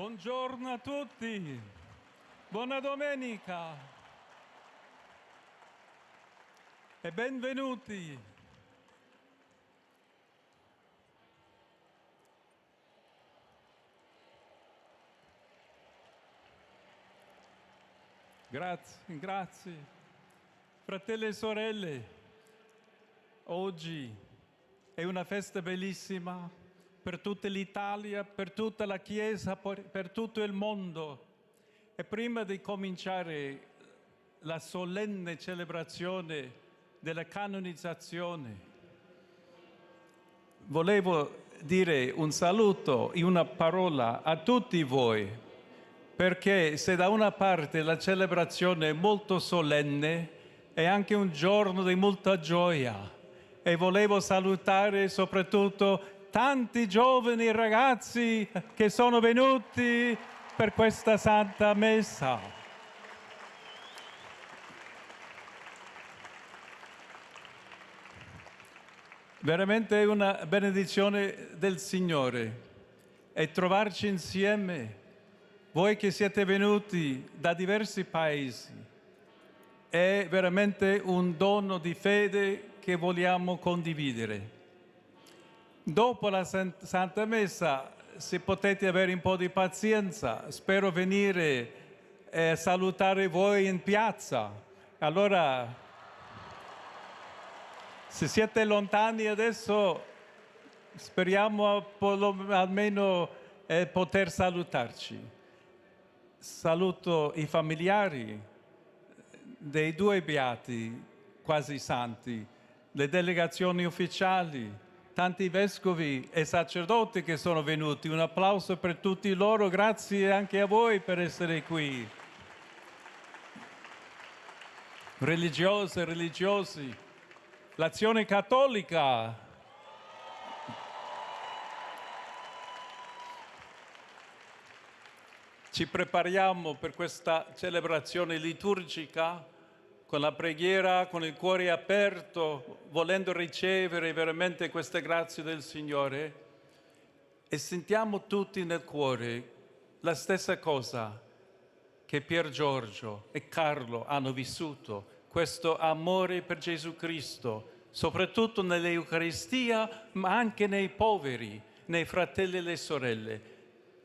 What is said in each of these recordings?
Buongiorno a tutti, buona domenica e benvenuti. Grazie, grazie. Fratelli e sorelle, oggi è una festa bellissima per tutta l'Italia, per tutta la Chiesa, per tutto il mondo. E prima di cominciare la solenne celebrazione della canonizzazione, volevo dire un saluto e una parola a tutti voi, perché se da una parte la celebrazione è molto solenne, è anche un giorno di molta gioia. E volevo salutare soprattutto tanti giovani ragazzi che sono venuti per questa Santa Messa. Veramente è una benedizione del Signore e trovarci insieme, voi che siete venuti da diversi paesi, è veramente un dono di fede che vogliamo condividere. Dopo la Santa Messa, se potete avere un po' di pazienza, spero venire a salutare voi in piazza. Allora, se siete lontani adesso, speriamo almeno poter salutarci. Saluto i familiari dei due beati, quasi santi, le delegazioni ufficiali, tanti vescovi e sacerdoti che sono venuti. Un applauso per tutti loro, grazie anche a voi per essere qui. Religiose, religiosi, l'Azione Cattolica. Ci prepariamo per questa celebrazione liturgica con la preghiera, con il cuore aperto, volendo ricevere veramente questa grazia del Signore. E sentiamo tutti nel cuore la stessa cosa che Pier Giorgio e Carlo hanno vissuto, questo amore per Gesù Cristo, soprattutto nell'Eucaristia, ma anche nei poveri, nei fratelli e le sorelle.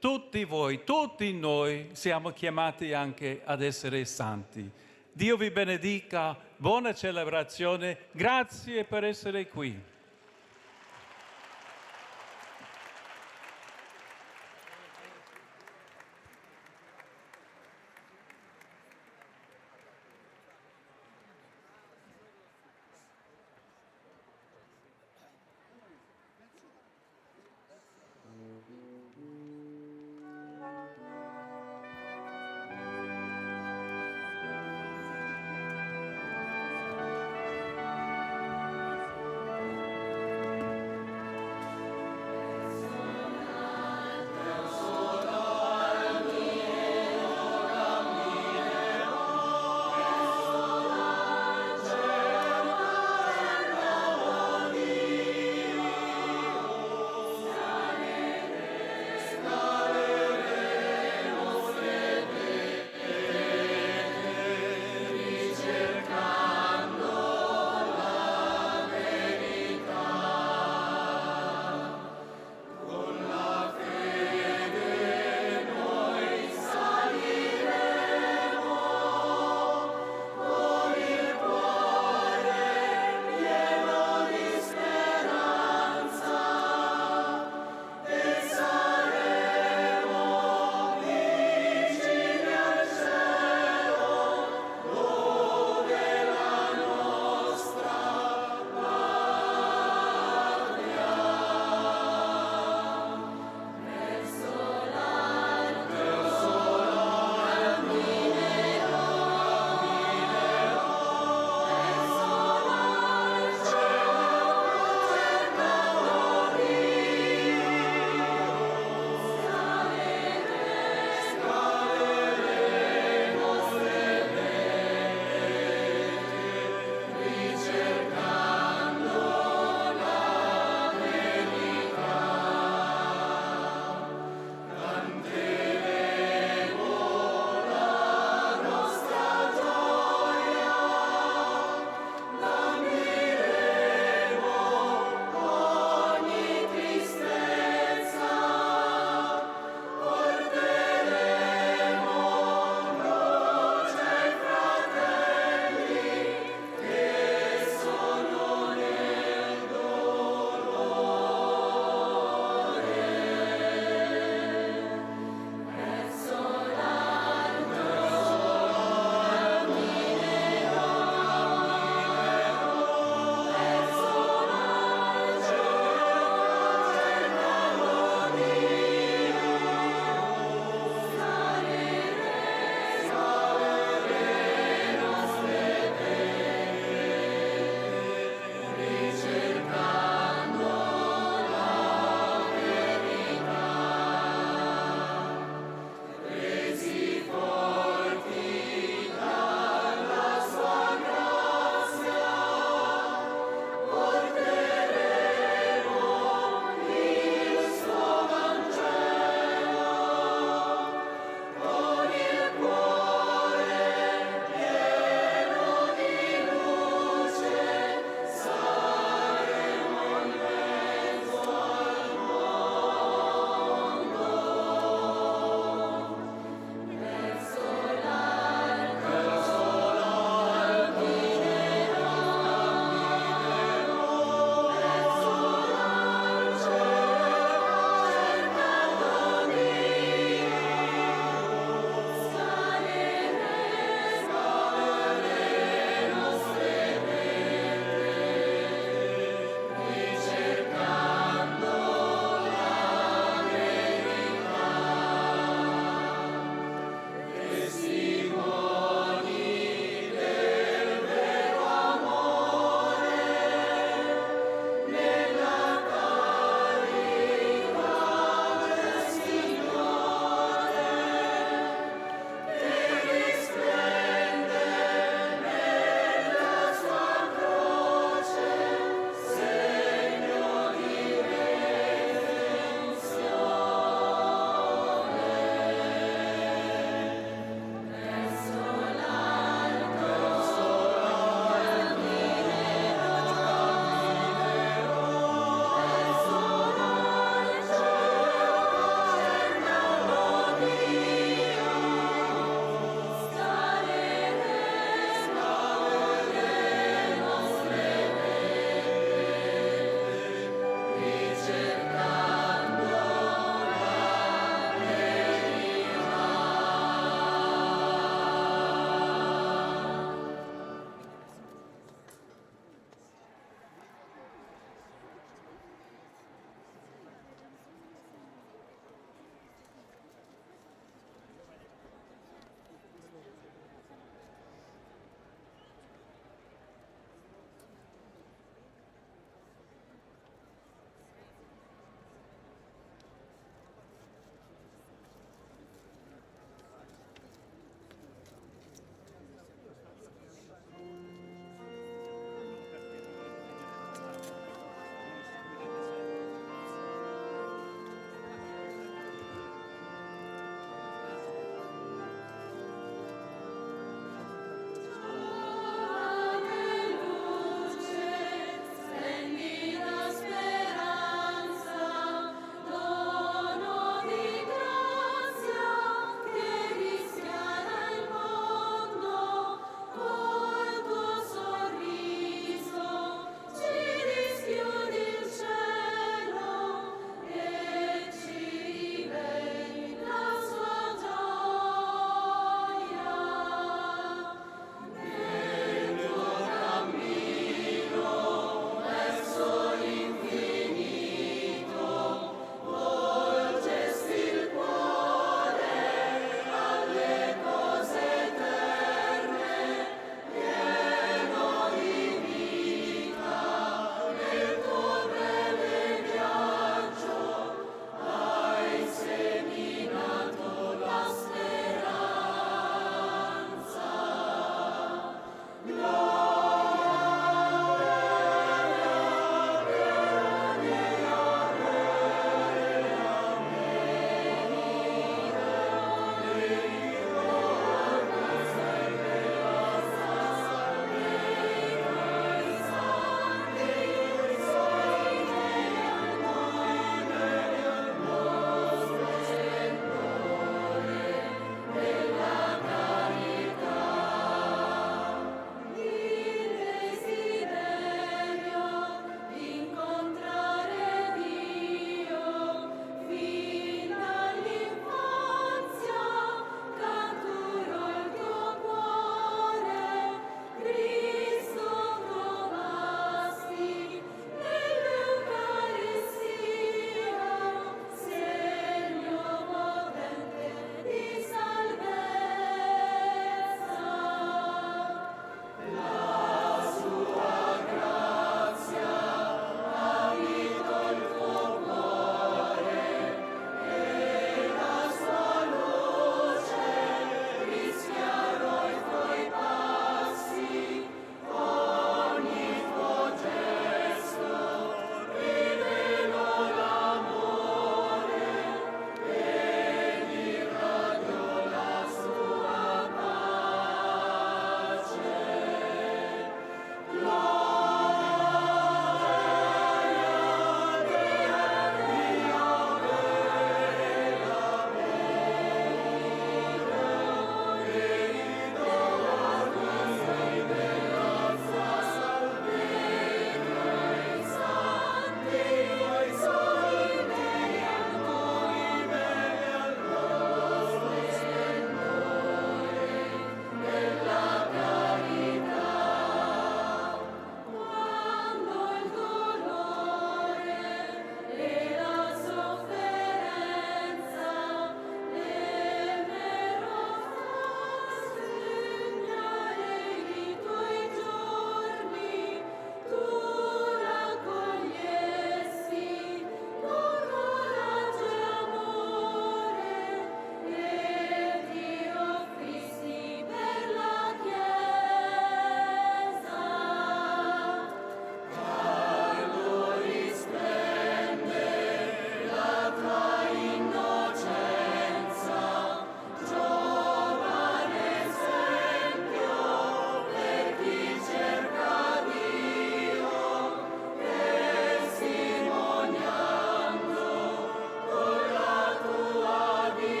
Tutti voi, tutti noi siamo chiamati anche ad essere santi. Dio vi benedica, buona celebrazione, grazie per essere qui.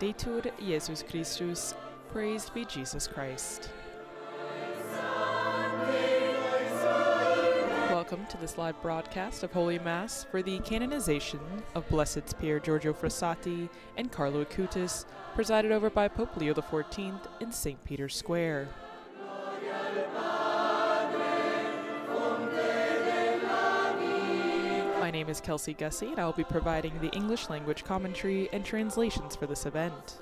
Laudetur Jesus Christus. Praised be Jesus Christ. Welcome to this live broadcast of Holy Mass for the canonization of Blesseds Pier Giorgio Frassati and Carlo Acutis, presided over by Pope Leo XIV in St. Peter's Square. My name is Kelsey Gussie, and I will be providing the English language commentary and translations for this event.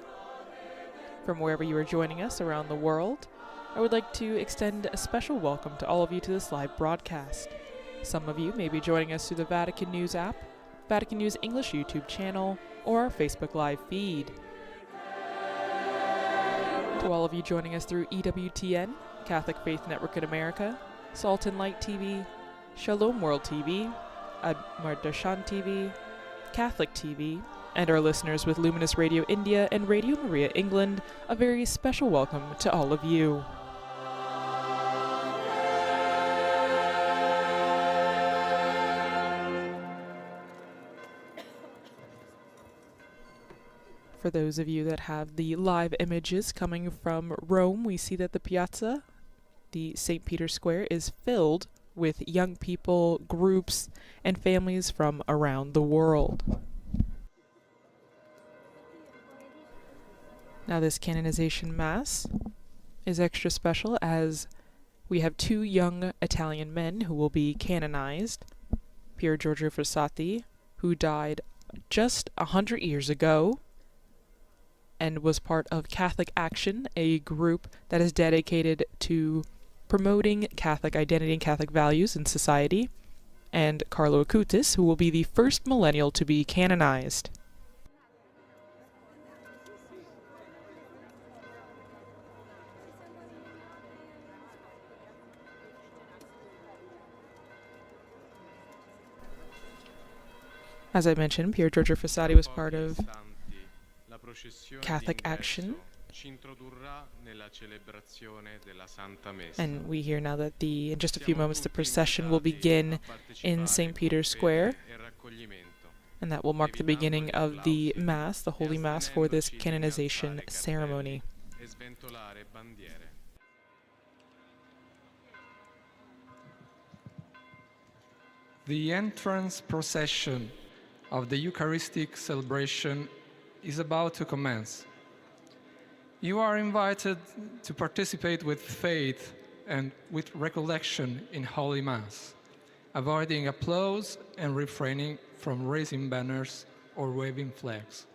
From wherever you are joining us around the world, I would like to extend a special welcome to all of you to this live broadcast. Some of you may be joining us through the Vatican News app, Vatican News English YouTube channel, or our Facebook Live feed. To all of you joining us through EWTN, Catholic Faith Network in America, Salt and Light TV, Shalom World TV, Admar Darshan TV, Catholic TV, and our listeners with Luminous Radio India and Radio Maria England, a very special welcome to all of you. For those of you that have the live images coming from Rome, we see that the piazza, the St. Peter's Square, is filled with young people, groups, and families from around the world. Now, this canonization mass is extra special as we have two young Italian men who will be canonized. Pier Giorgio Frassati, who died just 100 years ago and was part of Catholic Action, a group that is dedicated to promoting Catholic identity and Catholic values in society, and Carlo Acutis, who will be the first millennial to be canonized. As I mentioned, Pier Giorgio Frassati was part of Catholic Action. And we hear now that in just a few moments the procession will begin in St. Peter's Square, and that will mark the beginning of the Mass, the Holy Mass for this canonization ceremony. The entrance procession of the Eucharistic celebration is about to commence. You are invited to participate with faith and with recollection in Holy Mass, avoiding applause and refraining from raising banners or waving flags.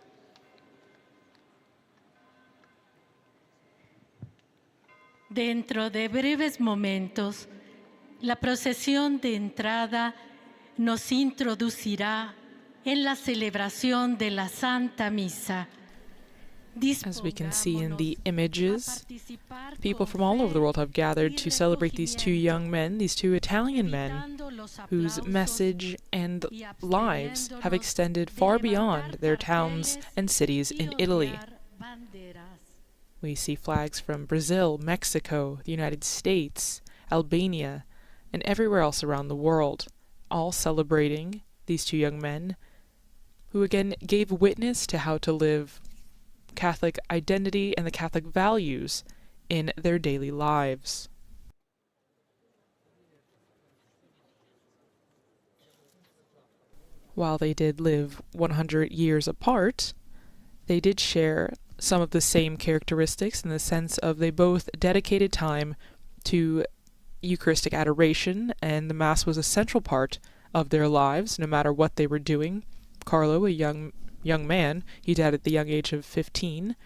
Dentro de breves momentos, la procesión de entrada nos introducirá en la celebración de la Santa Misa. As we can see in the images, people from all over the world have gathered to celebrate these two young men, these two Italian men, whose message and lives have extended far beyond their towns and cities in Italy. We see flags from Brazil, Mexico, the United States, Albania, and everywhere else around the world, all celebrating these two young men, who again gave witness to how to live Catholic identity and the Catholic values in their daily lives. While they did live 100 years apart, they did share some of the same characteristics in the sense of they both dedicated time to Eucharistic adoration, and the Mass was a central part of their lives, no matter what they were doing. Carlo, a young man, he died at the young age of 15,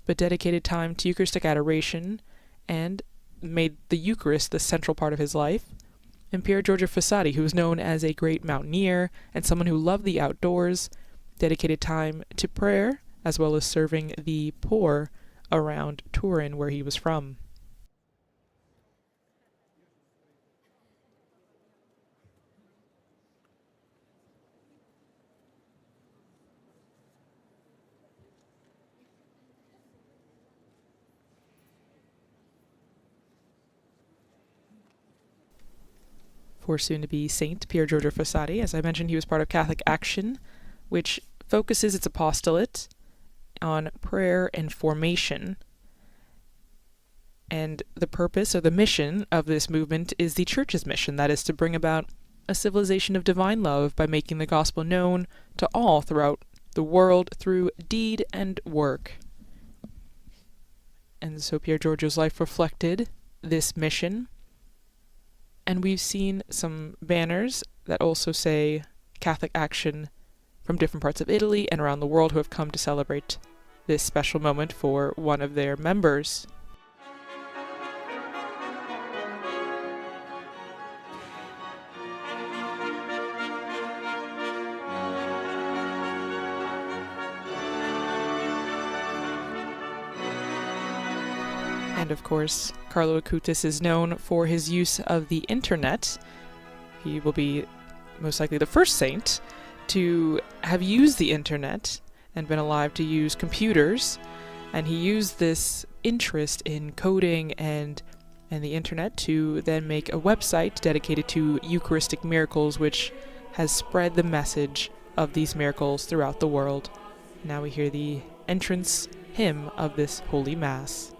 but dedicated time to Eucharistic adoration and made the Eucharist the central part of his life. And Pier Giorgio Frassati, who was known as a great mountaineer and someone who loved the outdoors, dedicated time to prayer as well as serving the poor around Turin, where he was from. For soon-to-be Saint Pier Giorgio Frassati. As I mentioned, he was part of Catholic Action, which focuses its apostolate on prayer and formation. And the purpose or the mission of this movement is the Church's mission, that is to bring about a civilization of divine love by making the gospel known to all throughout the world through deed and work. And so Pier Giorgio's life reflected this mission. And we've seen some banners that also say Catholic Action from different parts of Italy and around the world who have come to celebrate this special moment for one of their members. And of course, Carlo Acutis is known for his use of the internet. He will be most likely the first saint to have used the internet and been alive to use computers. And he used this interest in coding and the internet to then make a website dedicated to Eucharistic miracles, which has spread the message of these miracles throughout the world. Now we hear the entrance hymn of this Holy Mass.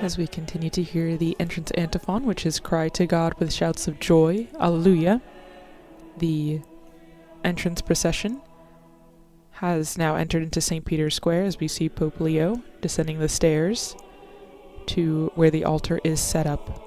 As we continue to hear the entrance antiphon, which is Cry to God with shouts of joy, Alleluia, the entrance procession has now entered into St. Peter's Square as we see Pope Leo descending the stairs. to where the altar is set up.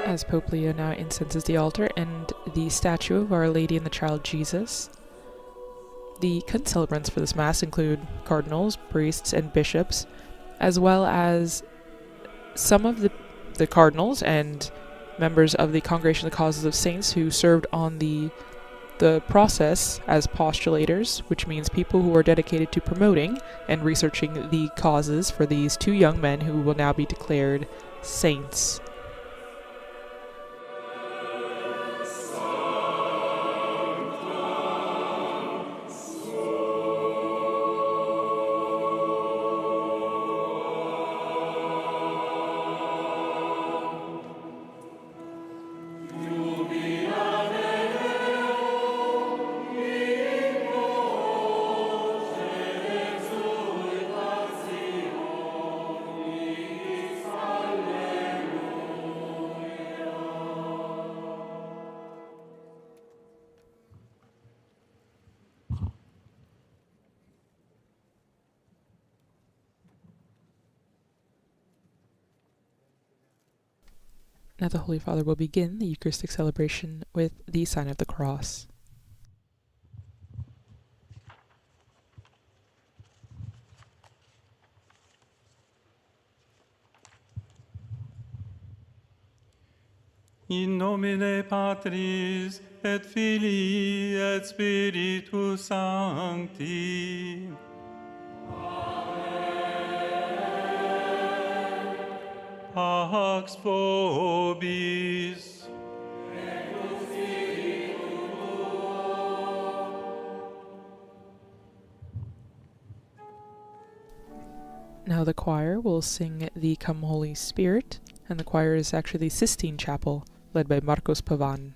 As Pope Leo now incenses the altar and the statue of Our Lady and the Child Jesus. The concelebrants for this Mass include cardinals, priests, and bishops, as well as some of the cardinals and members of the Congregation of the Causes of Saints who served on the process as postulators, which means people who are dedicated to promoting and researching the causes for these two young men who will now be declared saints. Now the Holy Father will begin the Eucharistic celebration with the sign of the cross. In nomine Patris et Filii et Spiritus Sancti. Pax vobis. Now the choir will sing the Come Holy Spirit, and the choir is actually the Sistine Chapel, led by Marcos Pavan.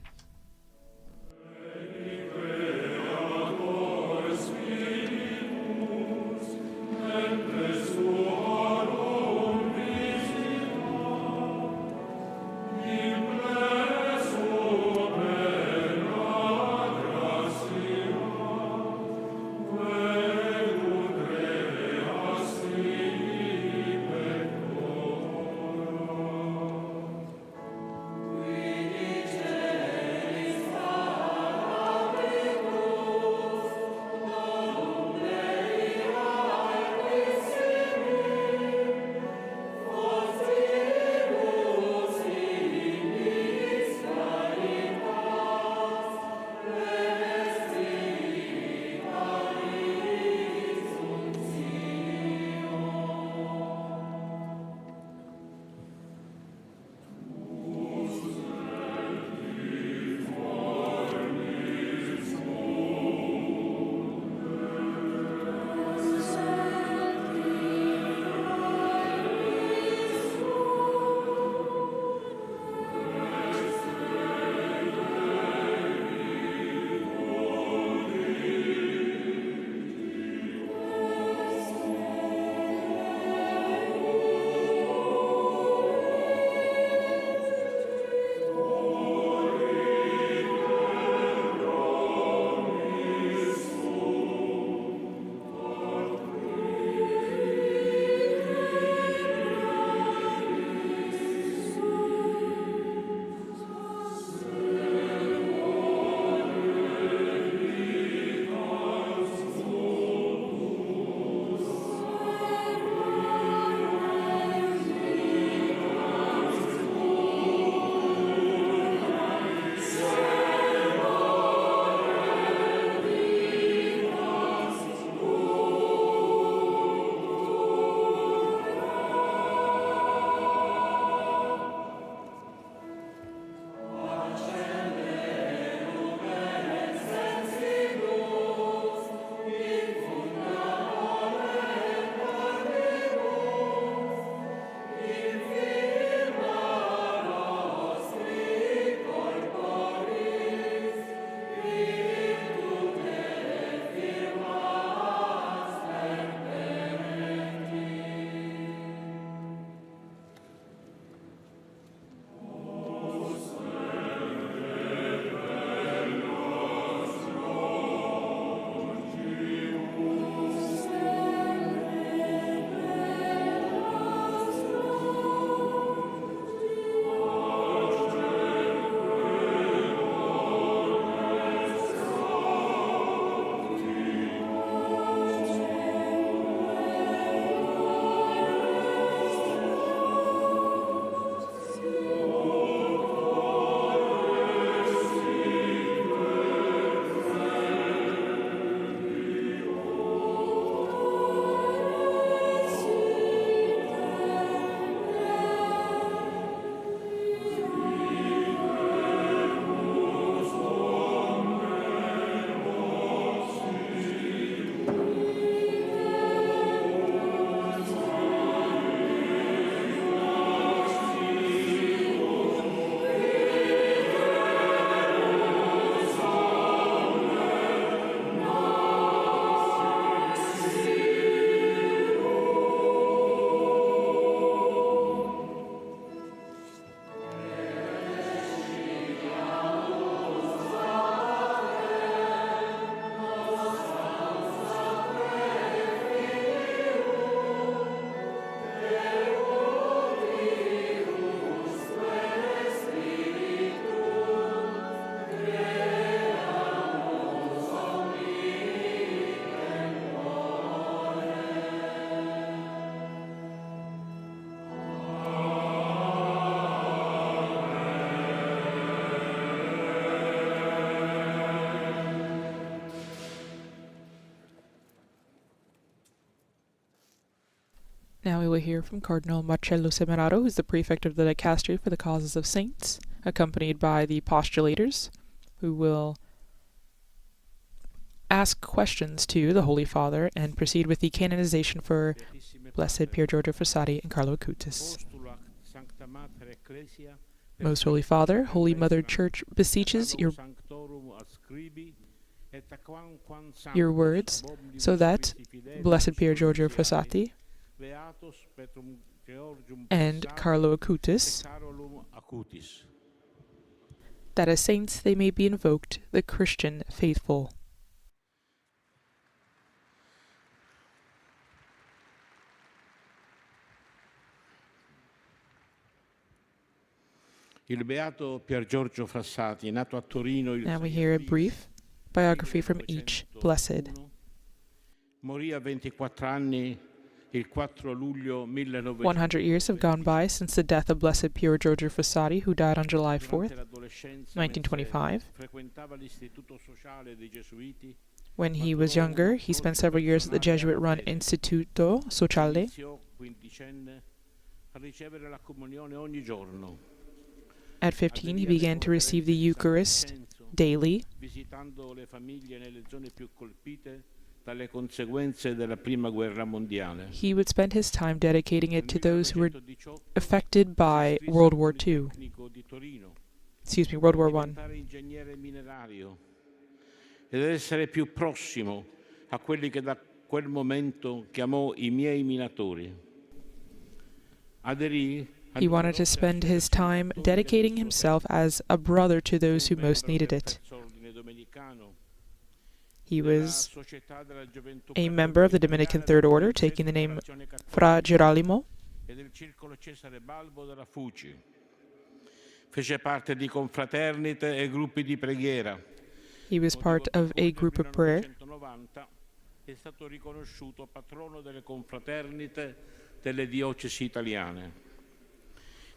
we will hear from Cardinal Marcello Semeraro, who is the prefect of the Dicastery for the Causes of Saints, accompanied by the postulators, who will ask questions to the Holy Father and proceed with the canonization for Blessed Pier Giorgio Frassati and Carlo Acutis. Most Holy Father, Holy Mother Church beseeches your words, so that Blessed Pier Giorgio Frassati and Carlo Acutis, that as saints they may be invoked, the Christian faithful. Il beato Pier Giorgio Frassati, nato a Torino il Now we 6 hear a aprile brief biography from each blessed. 1901, morì a 24 anni il 4 luglio 100 years have gone by since the death of Blessed Pier Giorgio Frassati, who died on July Durante 4th, l'adolescenza, 1925. mentre frequentava l'istituto sociale dei Gesuiti, When he was younger, he spent several years at the Jesuit-run Istituto Sociale. iniziò quindicenne a ricevere la comunione ogni giorno. At 15, he Aderì alle began to receive the conferenze di San Eucharist Vincenzo, daily. visitando le famiglie nelle zone più colpite dalle conseguenze della prima guerra mondiale. He would spend his time dedicating Nel it to those who were 1918 affected si by iscrisse World al War II. Politecnico di Torino Excuse me, World per War I. diventare ingegnere minerario ed essere più prossimo a quelli che da quel momento chiamò i miei minatori. Aderì a He wanted to numerose spend his associazioni time cattoliche del dedicating suo himself tempo. as a brother to Fu those who most membro needed del it. Terzo Ordine Domenicano, He della was Società della Gioventù a member of the Cattolica Dominican Italiana, Third del Order, taking the Consiglio name dell'Azione Fra Cattolica Girolamo. e del Circolo Cesare Balbo della Fuci. Fece parte di confraternite e gruppi di preghiera. He was Motivo part per of cui a nel group of prayer. 1990 è stato riconosciuto patrono delle confraternite delle diocesi italiane.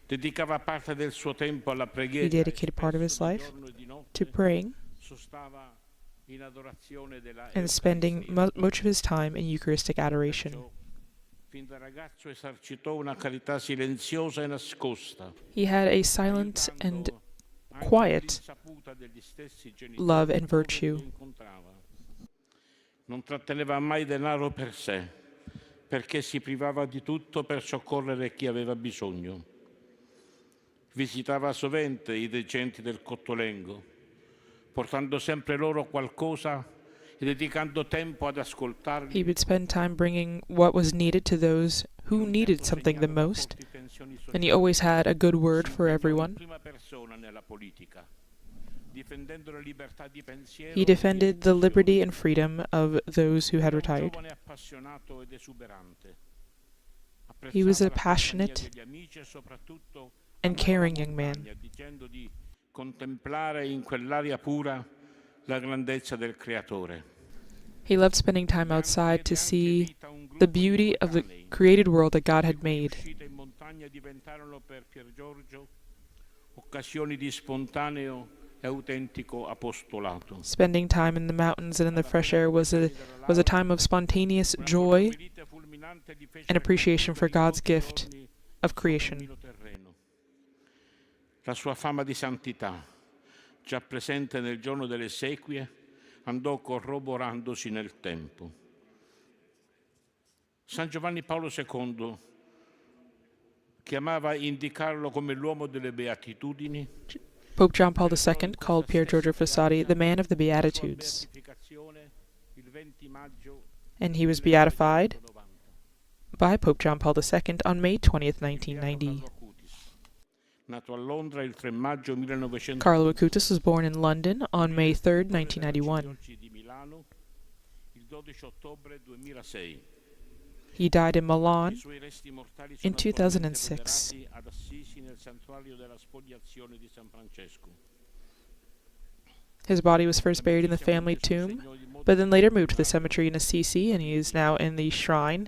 Dedicava parte del suo tempo alla He preghiera e dedicated part of his spesso di life giorno e di to notte praying sostava in adorazione della and spending Eucaristia. much of his time in Eucharistic adoration. Perciò, fin da ragazzo esercitò una carità silenziosa e nascosta, He had a silent and aiutando anche quiet all'insaputa degli stessi genitori love i and poveri virtue. che incontrava. Non tratteneva mai denaro per sé, perché si privava di tutto per soccorrere chi aveva bisogno. Visitava sovente i degenti del Cottolengo, portando sempre loro qualcosa e dedicando tempo ad He ascoltarli. would spend time bringing what was needed to those In who un needed tempo something the segnato da most, forti tensioni and he sociali, always had a good word si for impegnò in everyone. prima persona nella politica, difendendo la libertà di He pensiero e di defended the espressione. liberty and freedom of those who had Era un retired. giovane appassionato ed esuberante. He was Apprezzava a la compagnia passionate degli amici e soprattutto and amava la caring young man. montagna, dicendo di contemplare in quell'aria pura la grandezza del Creatore. He loved spending time outside Diede to anche see vita a un the gruppo di beauty of the coetanei, created world that God le had cui made. uscite in montagna diventarono per Pier Giorgio occasioni di spontaneo e autentico apostolato. Spending time in the mountains and in the Ad fresh appena air 2 was a anni dalla was a laurea, time of spontaneous una joy poliomielite fulminante gli fece and appreciation for riconoscere in God's pochi gift giorni of il suo creation. cammino terreno. La sua fama di santità, già presente nel giorno delle esequie, andò corroborandosi nel tempo. San Giovanni Paolo II che amava indicarlo come l'uomo delle beatitudini, Pope John Paul celebrò II in called questa Pier Giorgio stessa Frassati the piazza man of the la sua Beatitudes, beatificazione il 20 maggio and he was beatified 1990. by Pope John Paul II on May 20th, Il beato 1990. Carlo Acutis, nato a Londra il 3 maggio Carlo 1921, Acutis was born in London on May 3rd, direttore 1991. dell'Arcidiocesi di Milano il 12 ottobre 2006. He died in I Milan suoi resti mortali in sono attualmente 2006. venerati ad Assisi nel santuario della Spogliazione di San Francesco. His body was first buried in the L'amicizia family venne sul tomb, segno di modo but then later moved to the particolare. cemetery in Assisi, and he is now in the shrine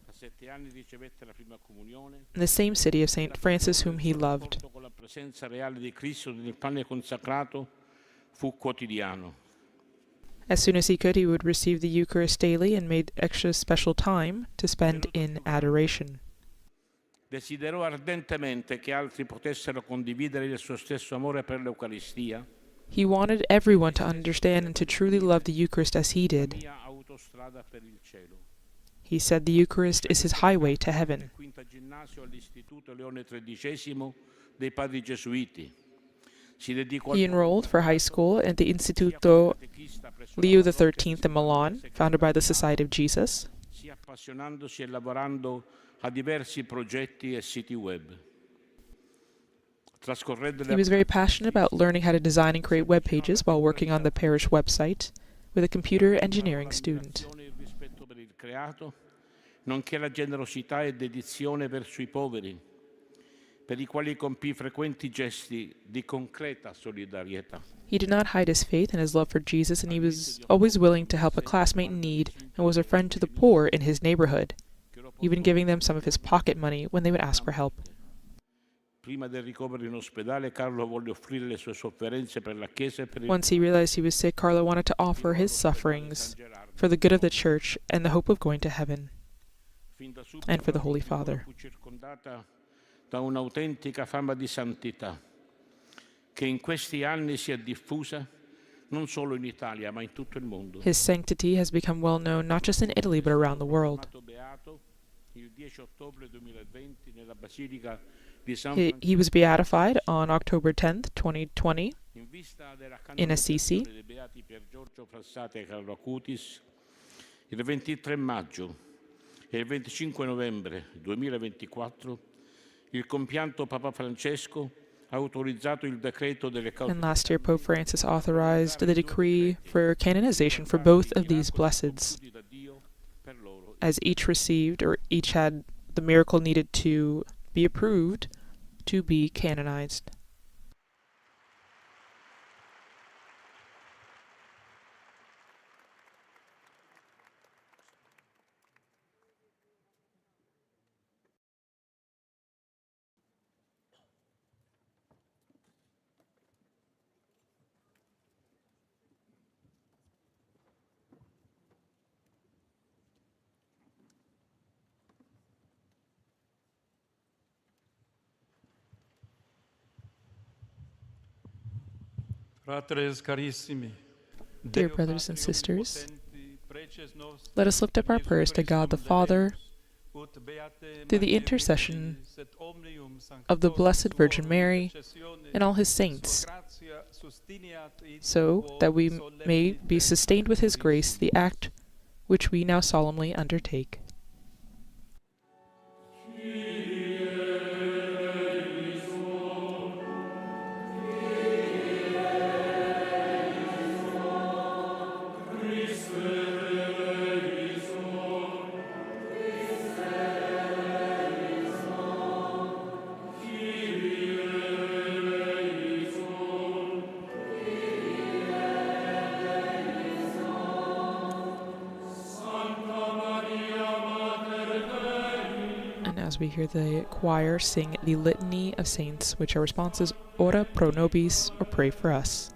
A 7 anni ricevette la prima comunione. in the same city of La St. Francis, comunione whom del he suo loved. rapporto con la presenza reale di Cristo nel pane consacrato fu quotidiano. As soon as he could, he would receive the Eucharist daily and made extra special time to spend Tenuto in più grande, adoration. Desiderò ardentemente che altri potessero condividere il suo stesso amore per l'Eucaristia, He wanted everyone to understand and to truly love the Eucharist as he did. mia autostrada per il cielo. He said the Eucharist is his highway to heaven. Quinta ginnasio all'Istituto Leone XIII dei Padri Gesuiti. Si dedicò al He enrolled for high school at the Istituto catechista presso la Leo parrocchia XIII in Milan, founded by the Society of Jesus. sia appassionandosi e lavorando a diversi progetti e siti web. Trascorrendo He le was very passionate about learning how to design and create web pages while working on the parish website with a computer engineering student. l'ammirazione e il rispetto per il creato, nonché la generosità e dedizione verso i poveri, per i quali compì frequenti gesti di concreta solidarietà. He did not hide his faith and his love for Jesus, and he was always willing to help a classmate in need and was a friend to the poor in his neighborhood, even giving them some of his pocket money when they would ask for help. Prima del ricovero in ospedale, Carlo volle offrire le sue sofferenze per la Chiesa e per il Once he realized he was sick, Carlo wanted to offer his sufferings for the good of the church and the hope of going to heaven. Fin da subito and for the la Holy sua figura Father. Fu circondata da un'autentica fama di santità che in questi anni si è diffusa non solo in Italia ma in tutto il mondo. His sanctity has become well known not just in Italy but around the world. Proclamato beato il 10 ottobre 2020 nella Basilica di San He was beatified on October 10th, 2020, In vista della in Assisi. canonizzazione dei beati Pier Giorgio Frassati e Carlo Acutis, il 23 maggio e il 25 novembre 2024, il compianto Papa Francesco ha autorizzato il decreto delle cause And last year, Pope Francis authorized the decree for canonization for both of these blesseds, compiuti da Dio per loro. as each received or each had the miracle needed to be approved to be canonized. Fratres carissimi, Dear Deo brothers and Patri sisters, omnipotenti, preces nostri, let us lift up our Jesu prayers to God the Christum Father levemus, ut beate through the Maria intercession Virginis et omnium of the sanctorum Blessed Virgin suorum Mary intercessione, and all his sua saints, gratia susteniat id so quo that we may be solemniter sustained with his grace the act which we now solemnly undertake. And as we hear the choir sing the Litany of Saints, which our response is Ora pro nobis, or pray for us.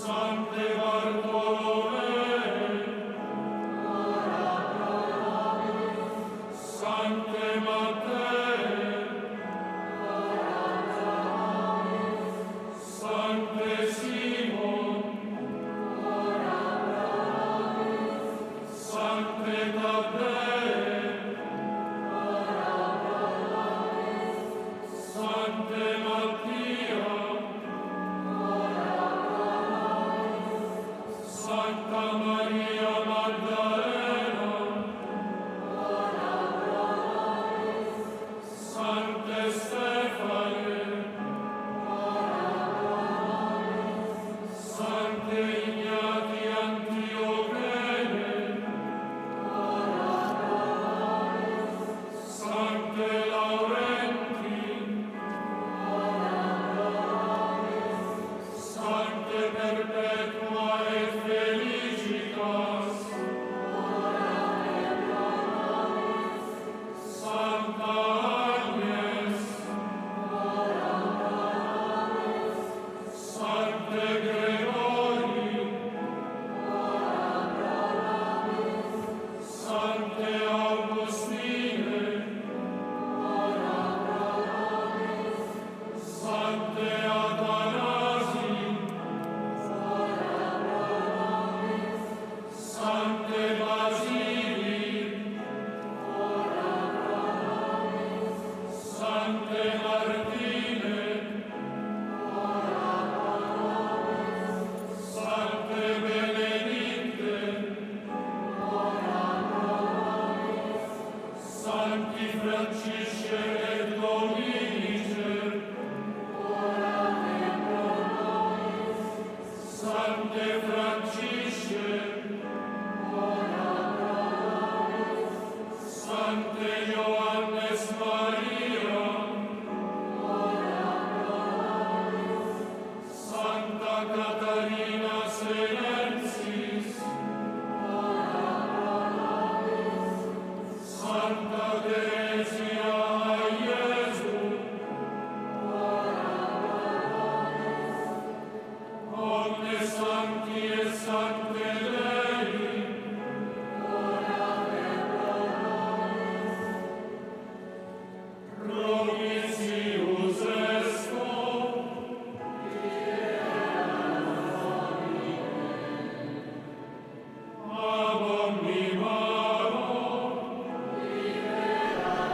Sancte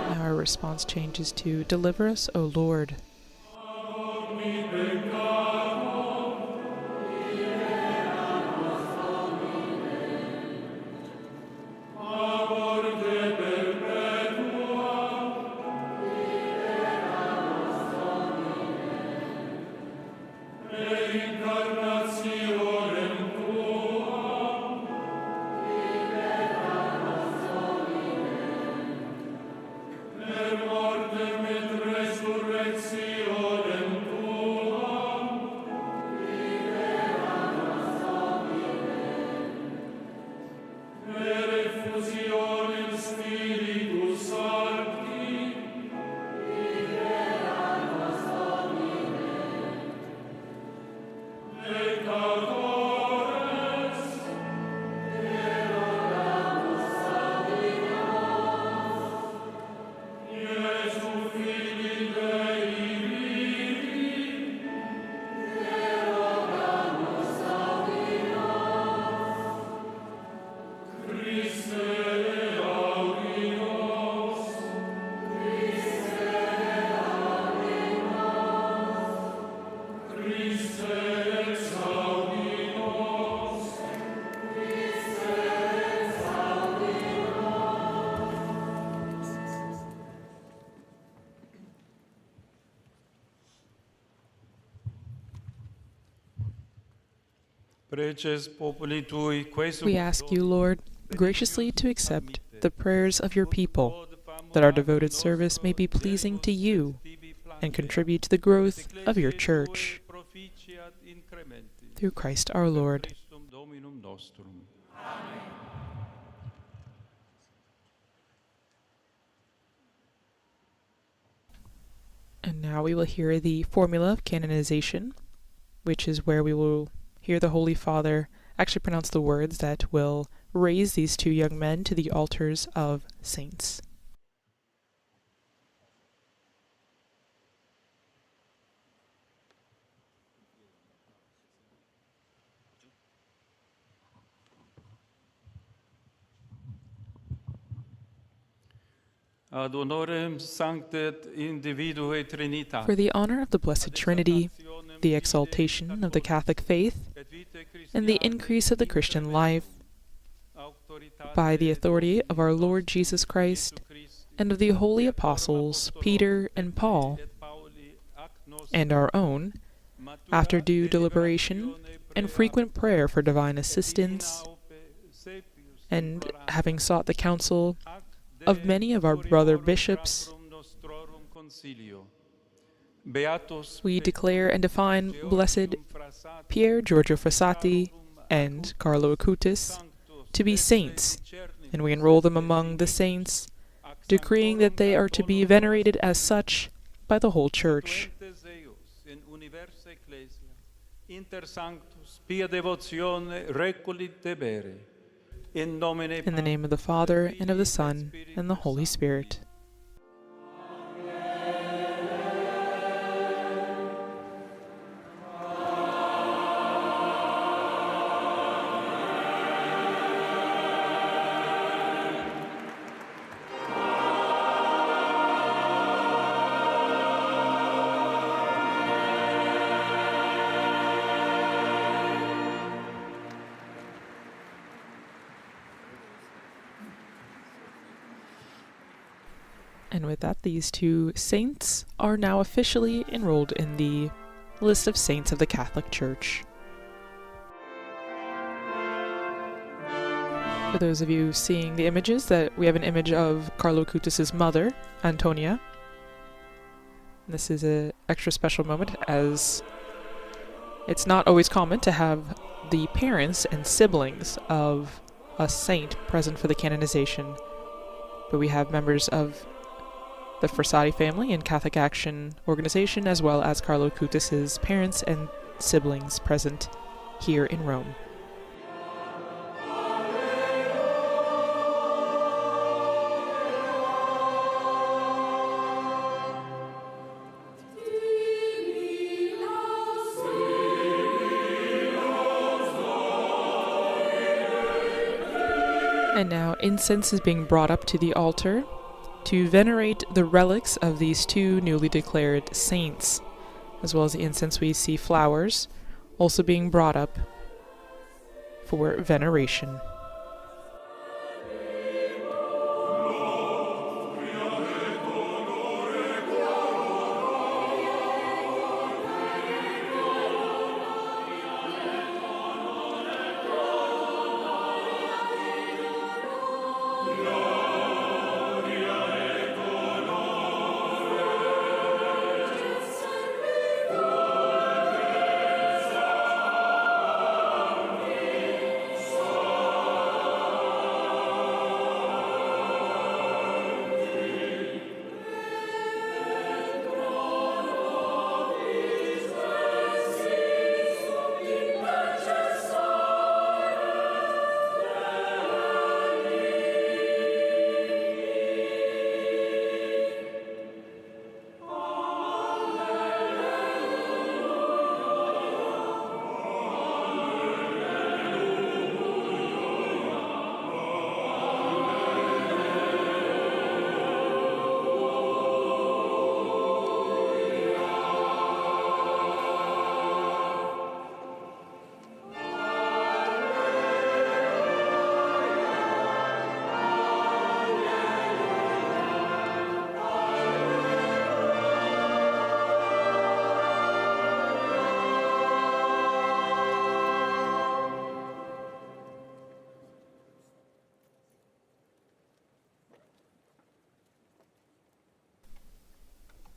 Now our response changes to Deliver us, O Lord. We ask you, Lord, graciously to accept the prayers of your people, that our devoted service may be pleasing to you and contribute to the growth of your church. Through Christ our Lord. And now we will hear the formula of canonization, which is where we will hear the Holy Father actually pronounce the words that will raise these two young men to the altars of saints. Ad honorem sancte individui Trinitatis. For the honor of the Blessed Trinity, the exaltation of the Catholic faith, and the increase of the Christian life, by the authority of our Lord Jesus Christ and of the holy apostles Peter and Paul, and our own, after due deliberation and frequent prayer for divine assistance, and having sought the counsel of many of our brother bishops, we declare and define Blessed Pier Giorgio Frassati and Carlo Acutis to be saints, and we enroll them among the saints, decreeing that they are to be venerated as such by the whole Church. In the name of the Father, and of the Son, and the Holy Spirit. And with that, these two saints are now officially enrolled in the list of saints of the Catholic Church. For those of you seeing the images, that we have an image of Carlo Acutis' mother, Antonia. This is an extra special moment, as it's not always common to have the parents and siblings of a saint present for the canonization. But we have members of the Frassati family and Catholic Action organization, as well as Carlo Acutis' parents and siblings present here in Rome. And now incense is being brought up to the altar to venerate the relics of these two newly declared saints. As well as the incense, we see flowers also being brought up for veneration.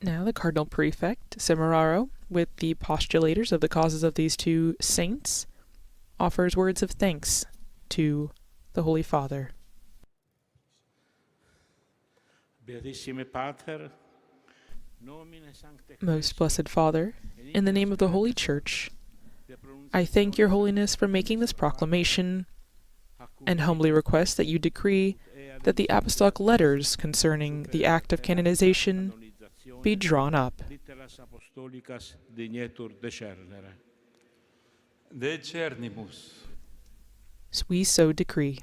Now the Cardinal Prefect, Semeraro, with the postulators of the causes of these two saints, offers words of thanks to the Holy Father. Most blessed Father, in the name of the Holy Church, I thank Your Holiness for making this proclamation and humbly request that you decree that the apostolic letters concerning the act of canonization be drawn up. We so decree.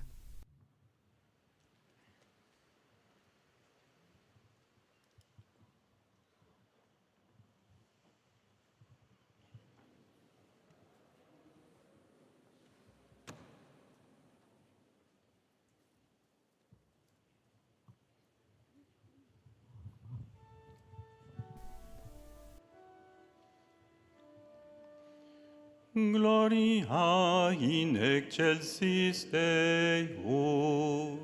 Gloria in excelsis Deo.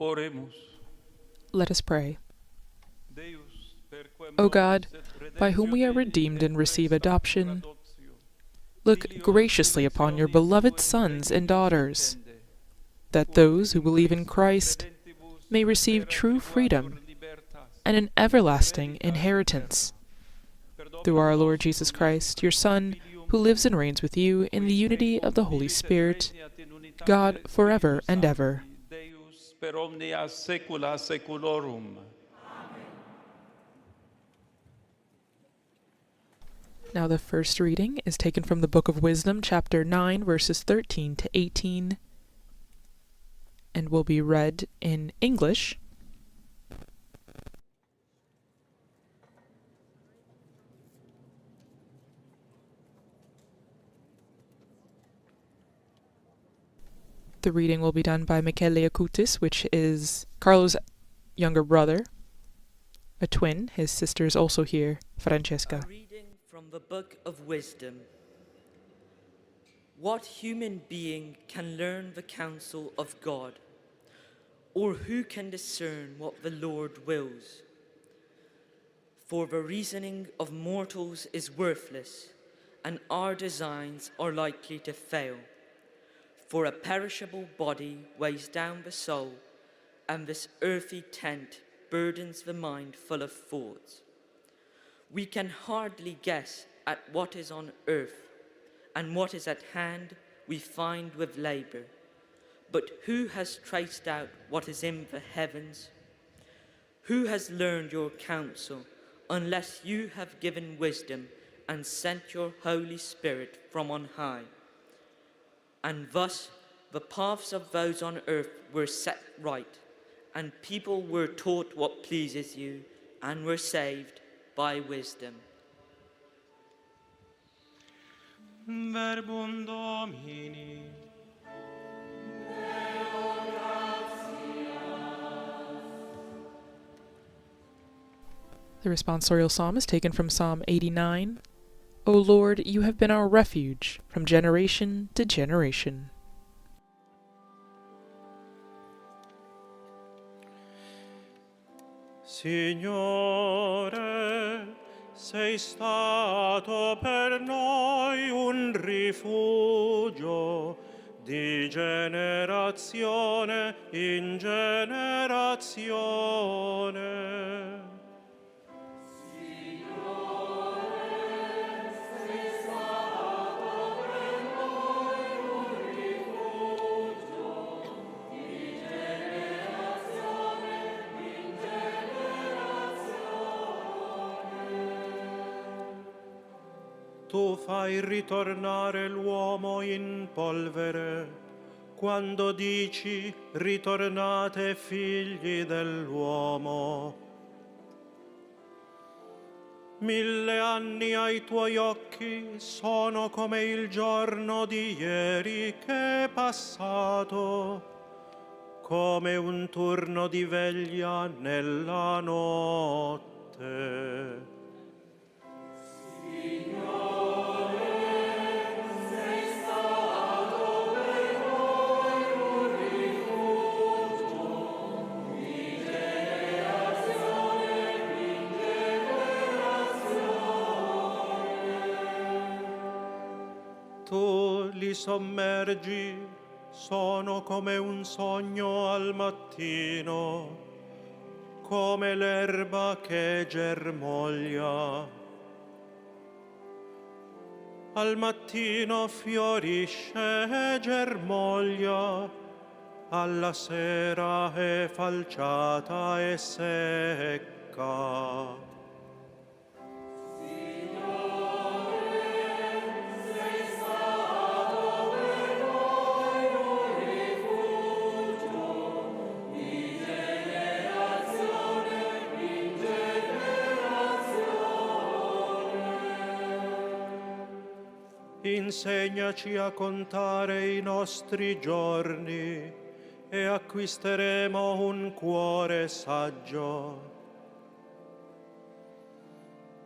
Oremus. Let us pray. O God, by whom we are redeemed and receive adoption, look graciously upon your beloved sons and daughters, that those who believe in Christ may receive true freedom and an everlasting inheritance. Through our Lord Jesus Christ, your Son, who lives and reigns with you in the unity of the Holy Spirit, God forever and ever. Deus per omnia saecula saeculorum. Now the first reading is taken from the Book of Wisdom, chapter 9, verses 13 to 18, and will be read in English. The reading will be done by Michele Acutis, which is Carlo's younger brother, a twin. His sister is also here, Francesca. A reading from the Book of Wisdom. What human being can learn the counsel of God? Or who can discern what the Lord wills? For the reasoning of mortals is worthless, and our designs are likely to fail. For a perishable body weighs down the soul, and this earthy tent burdens the mind full of thoughts. We can hardly guess at what is on earth, and what is at hand we find with labor. But who has traced out what is in the heavens? Who has learned your counsel, unless you have given wisdom and sent your Holy Spirit from on high? And thus the paths of those on earth were set right, and people were taught what pleases you, and were saved by wisdom. Verbum Domini. The responsorial psalm is taken from Psalm 89. O Lord, you have been our refuge from generation to generation. Signore, sei stato per noi un rifugio di generazione in generazione. Tu fai ritornare l'uomo in polvere, quando dici ritornate figli dell'uomo. 1000 anni ai tuoi occhi sono come il giorno di ieri che è passato, come un turno di veglia nella notte. Tu li sommergi, sono come un sogno al mattino, come l'erba che germoglia. Al mattino fiorisce e germoglia, alla sera è falciata e secca. Insegnaci a contare i nostri giorni e acquisteremo un cuore saggio.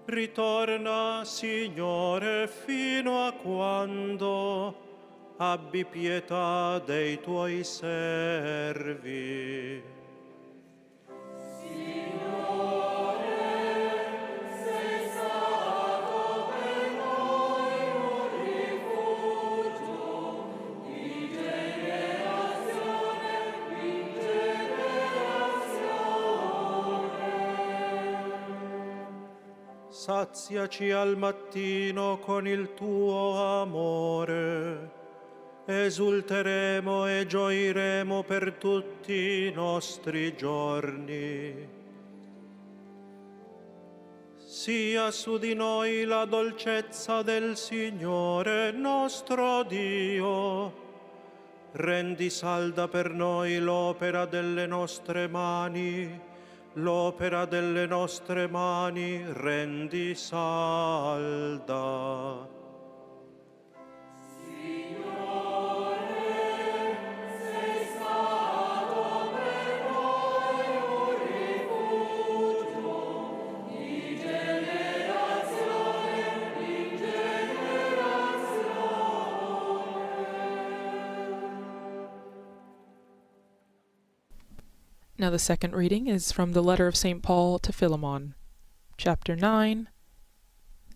Ritorna, Signore, fino a quando abbi pietà dei tuoi servi. Saziaci al mattino con il tuo amore, esulteremo e gioiremo per tutti i nostri giorni. Sia su di noi la dolcezza del Signore nostro Dio. Rendi salda per noi l'opera delle nostre mani, l'opera delle nostre mani rendi salda. Signore, sei stato per noi un rifugio di generazione in generazione. Now, the second reading is from the letter of St. Paul to Philemon, chapter 9,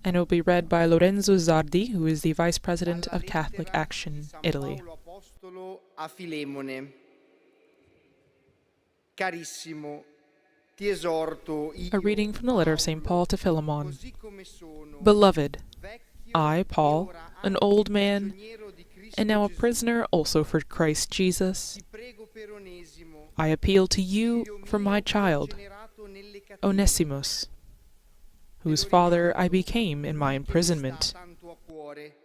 and it will be read by Lorenzo Zardi, who is the Vice President Alla of Catholic lettera Action di San Italy. Paolo Apostolo a Filemone. Carissimo, ti esorto A io, reading from the letter of St. Paolo, Paul to Philemon. così come sono, Beloved, vecchio I, e Paul, ora an anche old man, prigioniero di Cristo and now a Gesù, prisoner also for Christ Jesus, ti prego per Onesimo, I appeal to you figlio for mio my child, generato nelle catene, Onesimus, te whose lo father I ricordo became in my che mi sta imprisonment. tanto a cuore.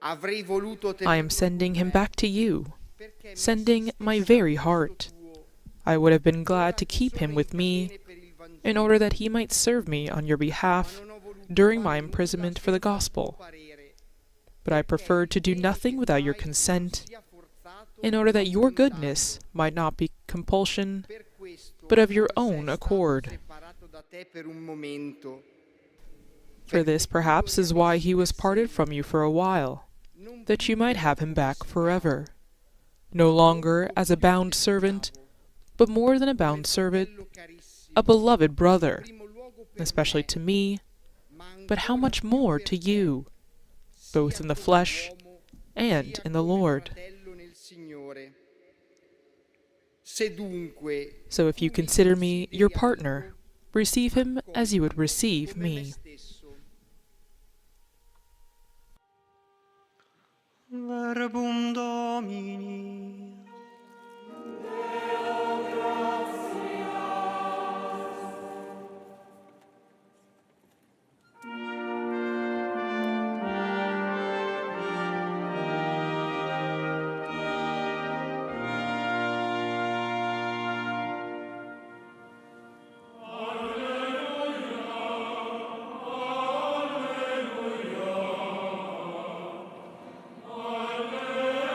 Avrei voluto I am tenerlo sending con him me back to you, perché mi sending my assistesse a very gusto heart. tuo, I would have been glad ora to che keep sono him in with me catene per il in Vangelo. order that he might serve me on your Ma behalf non ho voluto during my fare nulla imprisonment for the senza il tuo gospel. parere, But I perché preferred il to do bene nothing che without your fai non consent, sia forzato in order o that your appuntato. goodness might not be compulsion, Per questo but of your forse è own stato accord. separato da te per un momento, For this, perché tu lo perhaps, is why riavessi he was per parted from sempre, you for a while, non that più you might per have him tuo back schiavo, forever. No longer troppo as a più bound che servant, schiavo, but more than a come bound servant, fratello a carissimo, beloved in brother, primo luogo per especially me, to me, ma but how ancora much più more per to te, you, both sia in the come flesh uomo, and sia in the come Lord. fratello nel Signore. Se dunque So if tu you mi consider me your consideri amico, partner, receive him as you would accoglilo receive come me me. stesso. Verbum Domini. Alleluia.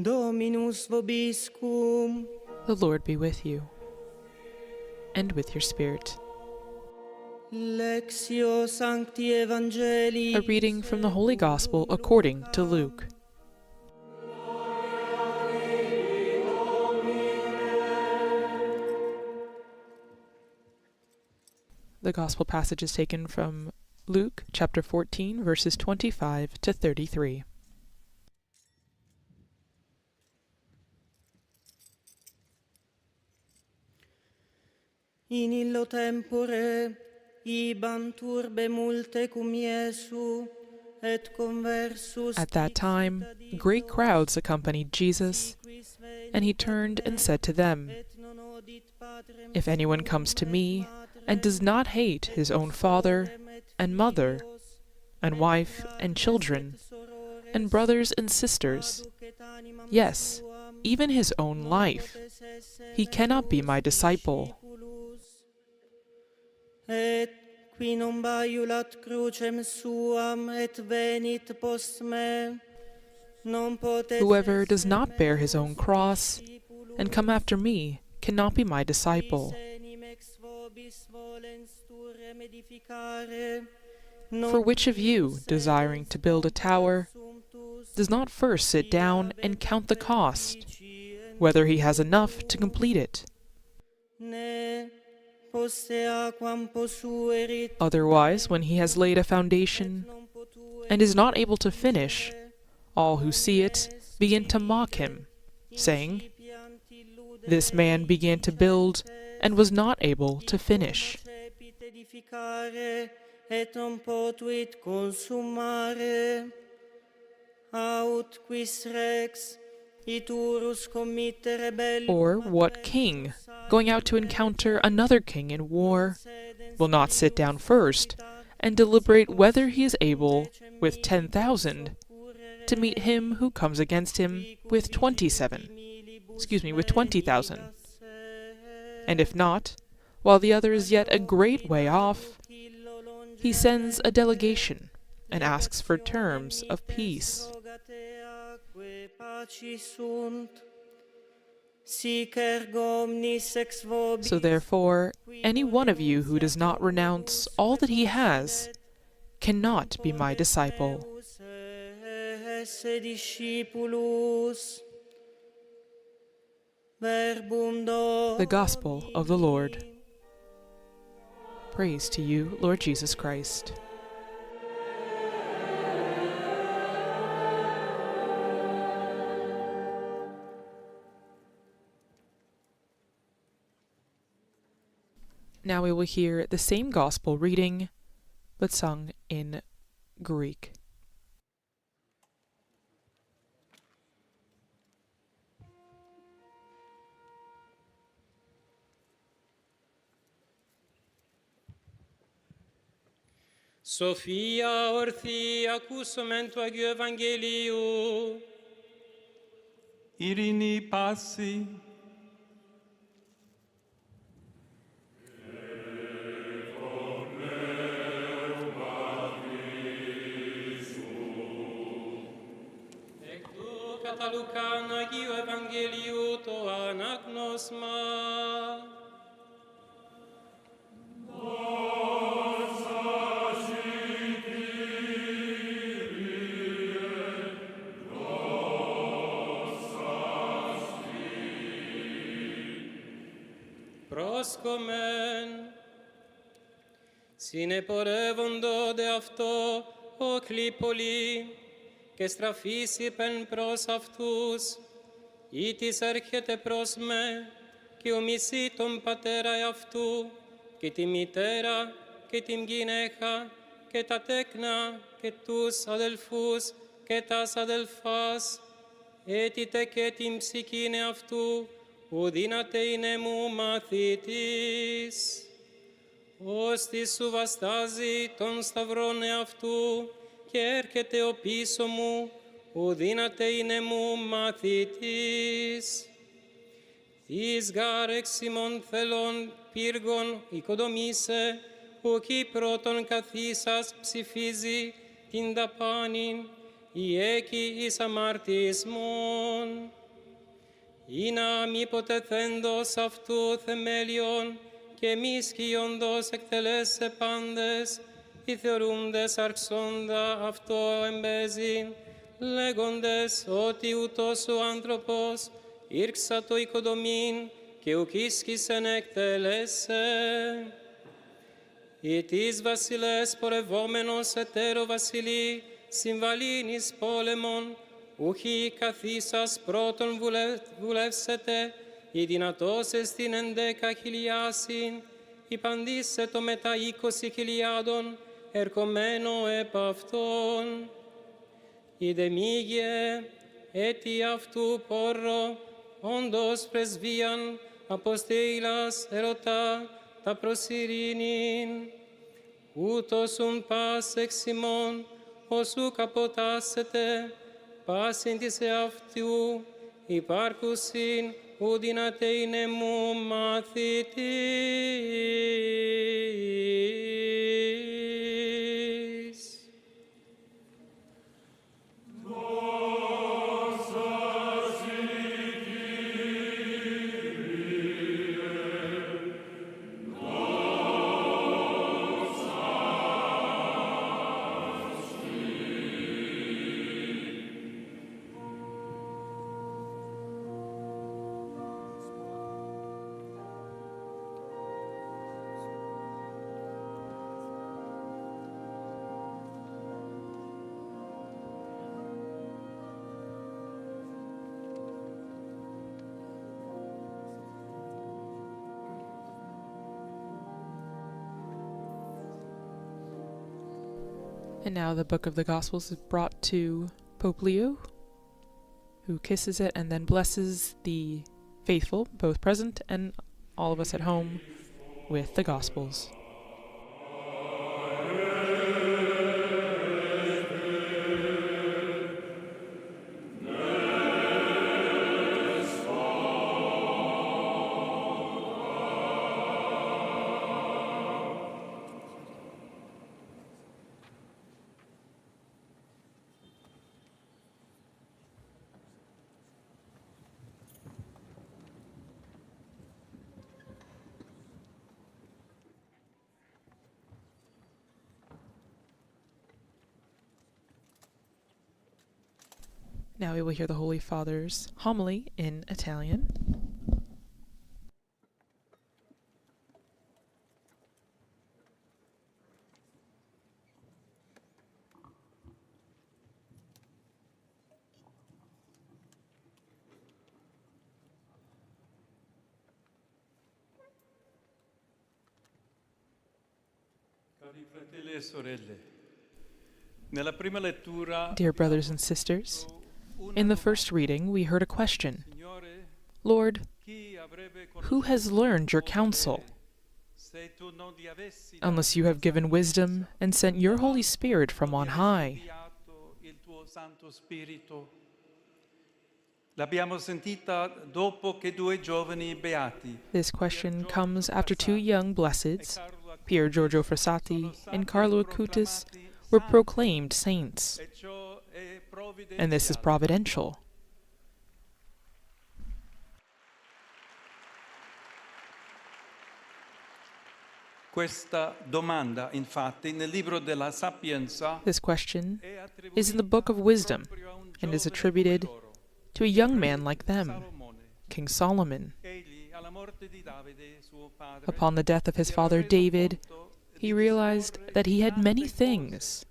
Dominus vobiscum. The Lord be with you, and with your spirit. Lectio Sancti Evangelii. A reading from the Holy Gospel according to Luke. The Gospel passage is taken from Luke chapter 14, verses 25 to 33. In illo tempore ibant urbe multe cum Iesu et conversus At that time, great crowds accompanied Jesus, and he turned and said to them, If anyone comes to me and does not hate his own father and mother and wife and children and brothers and sisters, yes, even his own life, he cannot be my disciple. Et qui non baiulat crucem suam et venit post me, non potet Whoever does not bear his own cross and come after me cannot be my disciple. Enim ex vobis volens turrem edificare, non For which of you, desiring to build a tower, does not first sit down and count the cost, whether he has enough to complete it? ne posteaquam posuerit Otherwise, when he has laid a foundation non potuerit and is not able to finish, all who see it begin to mock him, saying, This man began to build and was not able to finish. Cepit edificare et non potuit consummare. Aut quis rex iturus committere bellum Or what king, going out to encounter another king in war, will not sit down first and deliberate whether he is able, with 10,000, to meet him who comes against him with with 20,000? And if not, while the other is yet a great way off, he sends a delegation and asks for terms of peace. Rogateaque pacis sunt. Sic ergo omnis ex vobis So therefore, any one of you who does not renounce all that he has cannot be my disciple. meus esse discipulus. Verbum The Gospel of the Lord. Praise to you, Lord Jesus Christ. Now we will hear the same Gospel reading, but sung in Greek. Σοφία ορθή ακούσομεν του Αγίου Ευαγγελίου. Ειρήνη πάση. Εκ του κατά Λουκάν Αγίου Ευαγγελίου το ανάγνωσμα. Πρόσκομεν, συνεπορεύοντο δε αυτό όκλοι πολλοί, και στραφείς είπεν προς αυτούς, ή της έρχεται προς με, και ομισεί τον πατέρα εαυτού, και τη μητέρα, και την γυναίκα, και τα τέκνα, και τους αδελφούς, και τας αδελφάς, έτειτε και την ψυχήν εαυτού, ου δύναται είναι μου μαθητής. Ώστι σου βαστάζει τον σταυρόν εαυτού και έρχεται ο πίσω μου, ου δύναται είναι μου μαθητής. Της γάρ εξ ημών θελών πύργων οικοδομήσε, ουκ ή πρώτον καθίσας ψηφίζει την δαπάνην, ή έκει εις αμαρτισμόν. Ή να μη ποτεθέντος αυτού θεμέλιον και μη σκιόντος εκτελέσε πάντες, οι θεωρούντες αρξόντα αυτό εμπέζειν, λέγοντες ότι ούτως ο άνθρωπος ήρξα το οικοδομήν και ουκ ίσκησεν εκτελέσε. Ή της βασιλές πορευόμενος εταίρο βασιλεί, συμβαλήν εις πόλεμον, ουχή καθίσας πρώτον βουλεύσετε, η δυνατός εστιν 11,000, υπαντήσε το μετά 20,000, ερχομένο επ' αυτόν. Η δε μήγε έτη αυτού πόρο, όντως πρεσβείαν αποστείλας ερωτά τα προς ειρήνην. Ούτως ουν πας εξ ημών, ως ουκ αποτάσσεται, πάσιν της εαυτού υπάρχουσιν ου δυνατέ είναι μου μαθητής. And now the book of the Gospels is brought to Pope Leo, who kisses it and then blesses the faithful, both present and all of us at home, with the Gospels. Now we will hear the Holy Father's homily in Italian. Cari fratelli e sorelle, nella prima lettura, Dear brothers and sisters, in the first reading we heard a question. Signore, Lord, chi avrebbe who has learned your counsel? se tu non gli avessi Unless you have given wisdom and sent your Holy Spirit from on high. inviato il tuo Santo Spirito? L'abbiamo sentita dopo che due giovani beati, This question comes after two young blesseds, Pier Giorgio Frassati and Carlo Acutis, were proclaimed saints. e ciò è And this is provvidenziale. providential. Questa domanda, infatti, nel libro della Sapienza This question è is in the Book of Wisdom proprio a un and is giovane attributed come loro, to a young man like them, Salomone. King Solomon. Egli, alla morte di Davide, suo padre, Upon the death of his si era father reso David, conto he di realized disporre that he di had many tante cose, things: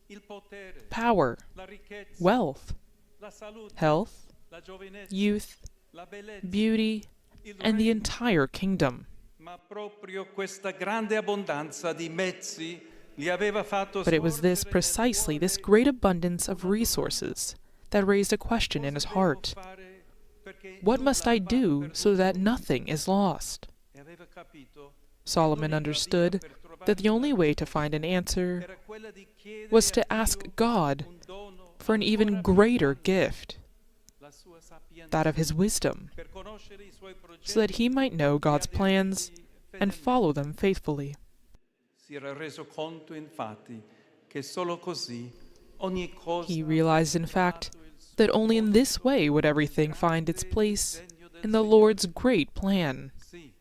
il potere, power, la ricchezza, wealth, la salute, health, la giovinezza, youth, la bellezza, beauty, il and the regno. entire kingdom. Ma proprio questa grande abbondanza di mezzi gli aveva fatto But it was this, sorgere nel precisely this cuore great abundance of resources, that raised a question in his cosa devo heart. fare perché What nulla must I va do perduto? so that nothing is lost? E aveva capito Solomon l'unica via understood per trovare that the only way to find an answer era quella di chiedere was a to Dio ask God un dono for an even ancora più greater grande, gift, la sua sapienza, that of his wisdom, per conoscere i suoi progetti so that he might know e God's plans aderirvi and fedelmente. follow them faithfully. Si era reso conto infatti che solo così Ogni cosa He realized, in fact, that only in this way would everything find its place in the Lord's great plan. sì,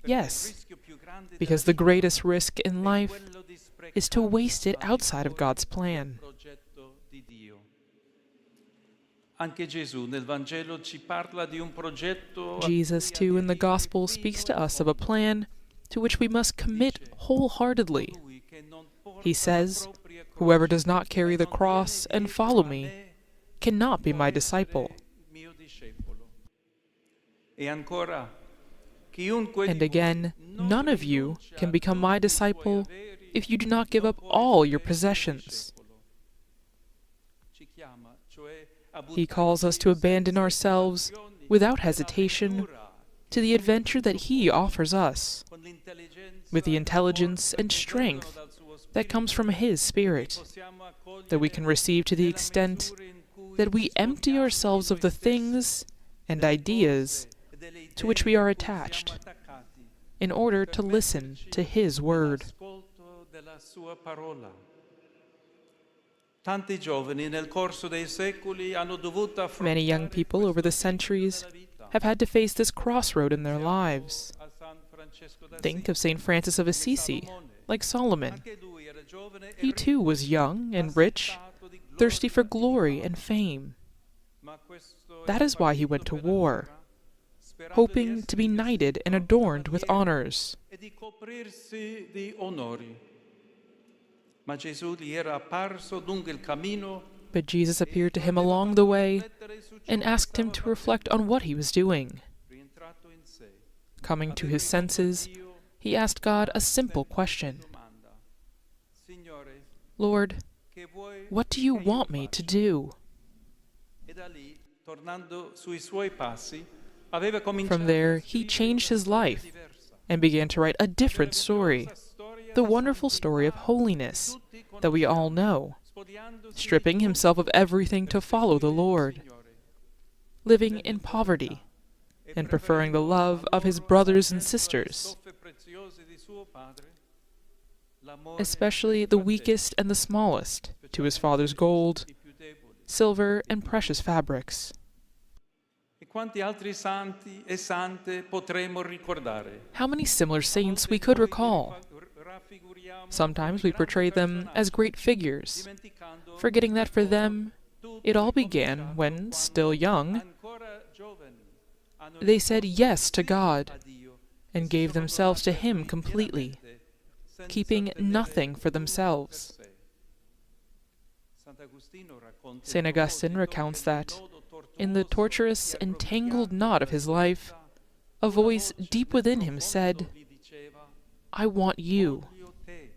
Yes, rischio più grande because the greatest risk in life quello di sprecare is to waste it outside of God's plan. il progetto di Dio. Anche Gesù nel Vangelo ci parla di un progetto a Jesus, cui too, in the aderire Gospel fino speaks to in us of a fondo. plan to which we must commit wholeheartedly. Colui che non porta He la says, propria "Whoever croce does not carry e the non viene cross and dietro follow a me me cannot be può my essere disciple." mio discepolo. E ancora, chiunque And di voi again, non none of you rinuncia can a become my tutti i suoi disciple averi, if you do not give non up può all your essere mio possessions. discepolo. Ci chiama, cioè, a He calls us to buttarci abandon senza ourselves esitazioni without hesitation nell'avventura, to the adventure that He offers us, con l'intelligenza with the e la intelligence forza and che vengono strength dal suo that comes Spirito, from His Spirit, possiamo accogliere that we can receive to the nella extent misura in cui that we ci empty spogliamo di ourselves noi of the stessi, things and delle ideas cose e delle to which idee we are a cui siamo attached, attaccati, in order per to listen metterci to His word. nell'ascolto della sua parola. Tanti giovani nel corso dei secoli hanno dovuto Many young affrontare people over the questo bivio centuries nella vita. have had to face this crossroad in their lives. A San Francesco Think d'Assisi, of St. Francis of come Assisi, Salomone. like Solomon. Anche lui era giovane e He ricco, too was young and rich, assetato di thirsty for gloria e di glory fama. and fame. Ma questo That era is why he went partito to per la war, guerra, sperando di hoping to be essere knighted and vestito adorned da with fiero honors. e di coprirsi di onori. Ma Gesù gli era apparso lungo il cammino But Jesus e appeared to lo him aveva along fatto the way riflettere su ciò and che asked him stava to reflect facendo. on what he was doing. Rientrato in sé, Coming to aveva his rivolto a senses, Dio he asked God una a simple semplice question. domanda. Signore, Lord, che vuoi what do you che io want me to faccia? do? E da lì, tornando sui suoi passi, aveva From cominciato a there, he scrivere changed una his storia life diversa. and began to write a La different story, meravigliosa storia the di wonderful story of santità che holiness tutti that we all conosciamo, know, spogliandosi di stripping himself tutto of everything per to follow the seguire il Lord, Signore, living vivendo in in poverty povertà e and preferring the preferendo love a of his loro brothers and l'argento alle sisters, stoffe preziose di suo padre, l'amore per especially i the fratelli, weakest and the smallest, to his father's specialmente gold, i più deboli, silver, i and più precious piccoli. fabrics. E quanti altri santi e sante potremmo ricordare? How many similar A saints volte we could noi li recall! raffiguriamo come Sometimes we grandi portray them as personaggi, great figures, dimenticando che forgetting per that for loro them tutto it all è began cominciato when, still quando, young, ancora giovani, hanno they said risposto yes to sì God a Dio e and si gave sono themselves to donati a Him Lui completely, pienamente, senza keeping tenere nothing for nulla per themselves. sé. Sant'Agostino racconta in St. Augustine proposito che recounts nel that, nodo in the tortuoso tortuous e and tangled aggrovigliato knot of della his sua life, vita, a una voice voce deep nel within him profondo said, gli diceva: "I want you." Voglio te.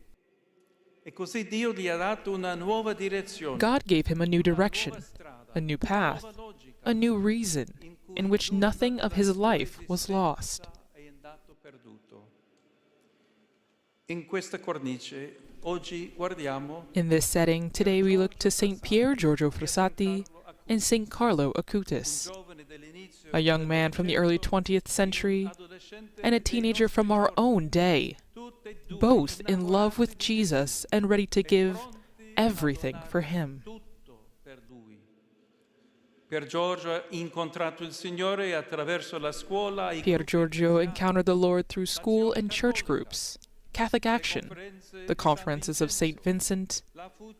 E così Dio gli ha dato una nuova direzione, God gave him a new una nuova direction, strada, a new una path, nuova logica a new reason in in cui which nulla nothing of della his sua life was lost. esistenza è andato perduto. In questa cornice oggi guardiamo In this setting, Pier today we look Giorgio to St. Pier Frassati Giorgio e a San Frassati Carlo and Acutis, St. Carlo un Acutis, giovane dell'inizio a young del man from the early Novecento 20th e un century adolescente and a dei teenager nostri from our giorni, own day, tutti e due both in love innamorati with di Gesù Jesus and ready to e give pronti a everything for donare him. tutto per lui. Pier Giorgio ha incontrato il Signore e attraverso la scuola, i Pier gruppi Giorgio ecclesiali, encountered the Lord through school l'azione and church cattolica, groups, Catholic le Action, conferenze the di San conferences of St. Vincenzo, Vincent, la FUCI,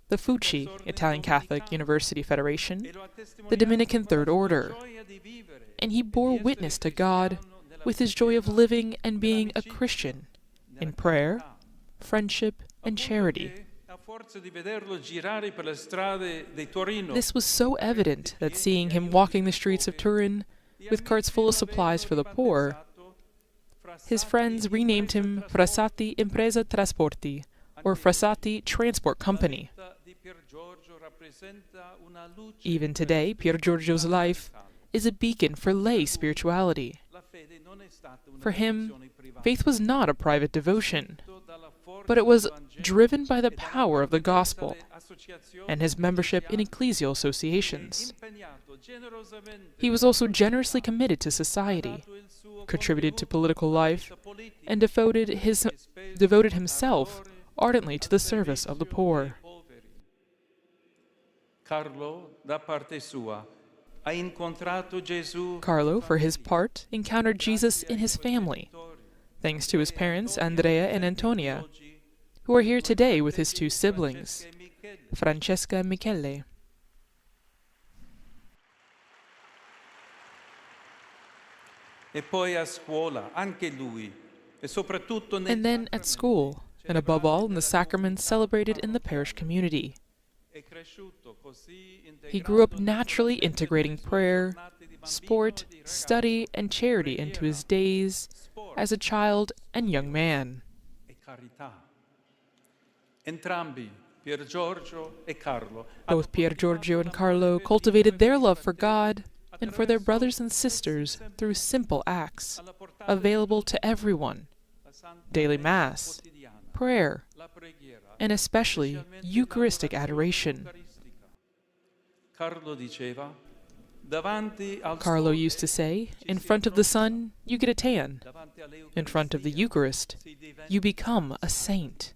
the FUCI, Terza Ordine Italian Catholic Domenicano, University Federation, e lo ha the testimoniato Dominican con la Third sua Order, gioia di vivere and he e di bore essere witness to God cristiano nella with his joy of preghiera, living and being a nell'amicizia, Christian nella in prayer, carità. friendship, Al and punto charity. che, a forza di vederlo girare per le strade di Torino, This was so carretti evident that pieni seeing di him aiuti walking per the i streets of poveri, Turin gli with carts amici full lo of supplies avevano for the poor, ribattezzato his Frassati friends renamed Impresa him Trasporti. Frassati Impresa Trasporti, or Anche oggi Frassati Transport la Company. vita di Pier Giorgio rappresenta una luce Even per la today, Pier Giorgio's spiritualità life locale. is a beacon for Per lay lui spirituality. la fede non è stata una For him, devozione privata, faith was not a private devotion, spinto dalla but it forza del was Vangelo driven by the e dalla power of the appartenenza gospel alle associazioni and his membership in ecclesiali, ecclesial si è associations. impegnato generosamente He was nella also generously società, committed to ha society, dato il suo contributed to contributo political alla life, vita politica and e speso devoted con himself ardore ardently to al the service of the servizio dei poor. poveri. Carlo, da parte sua, ha incontrato Gesù Carlo, for his part, encountered Jesus in his family, thanks to his parents, Andrea and Antonia, who are here today with his two siblings, Francesca and Michele. E poi a scuola, anche lui, e soprattutto nei And then at school, and above all in the sacraments celebrated in the parish community. È cresciuto così He grew up naturally integrating prayer, sport, study, and charity into his days as a child and young man. E carità. Entrambi, Pier Giorgio e Carlo, Both Pier Giorgio and Carlo cultivated their love for God and for their brothers and sisters through simple acts available to everyone: daily Mass, prayer, and especially Eucharistic adoration. Carlo diceva, davanti al Carlo used to say, in front of the sun, you get a tan. In front of the Eucharist, you become a saint.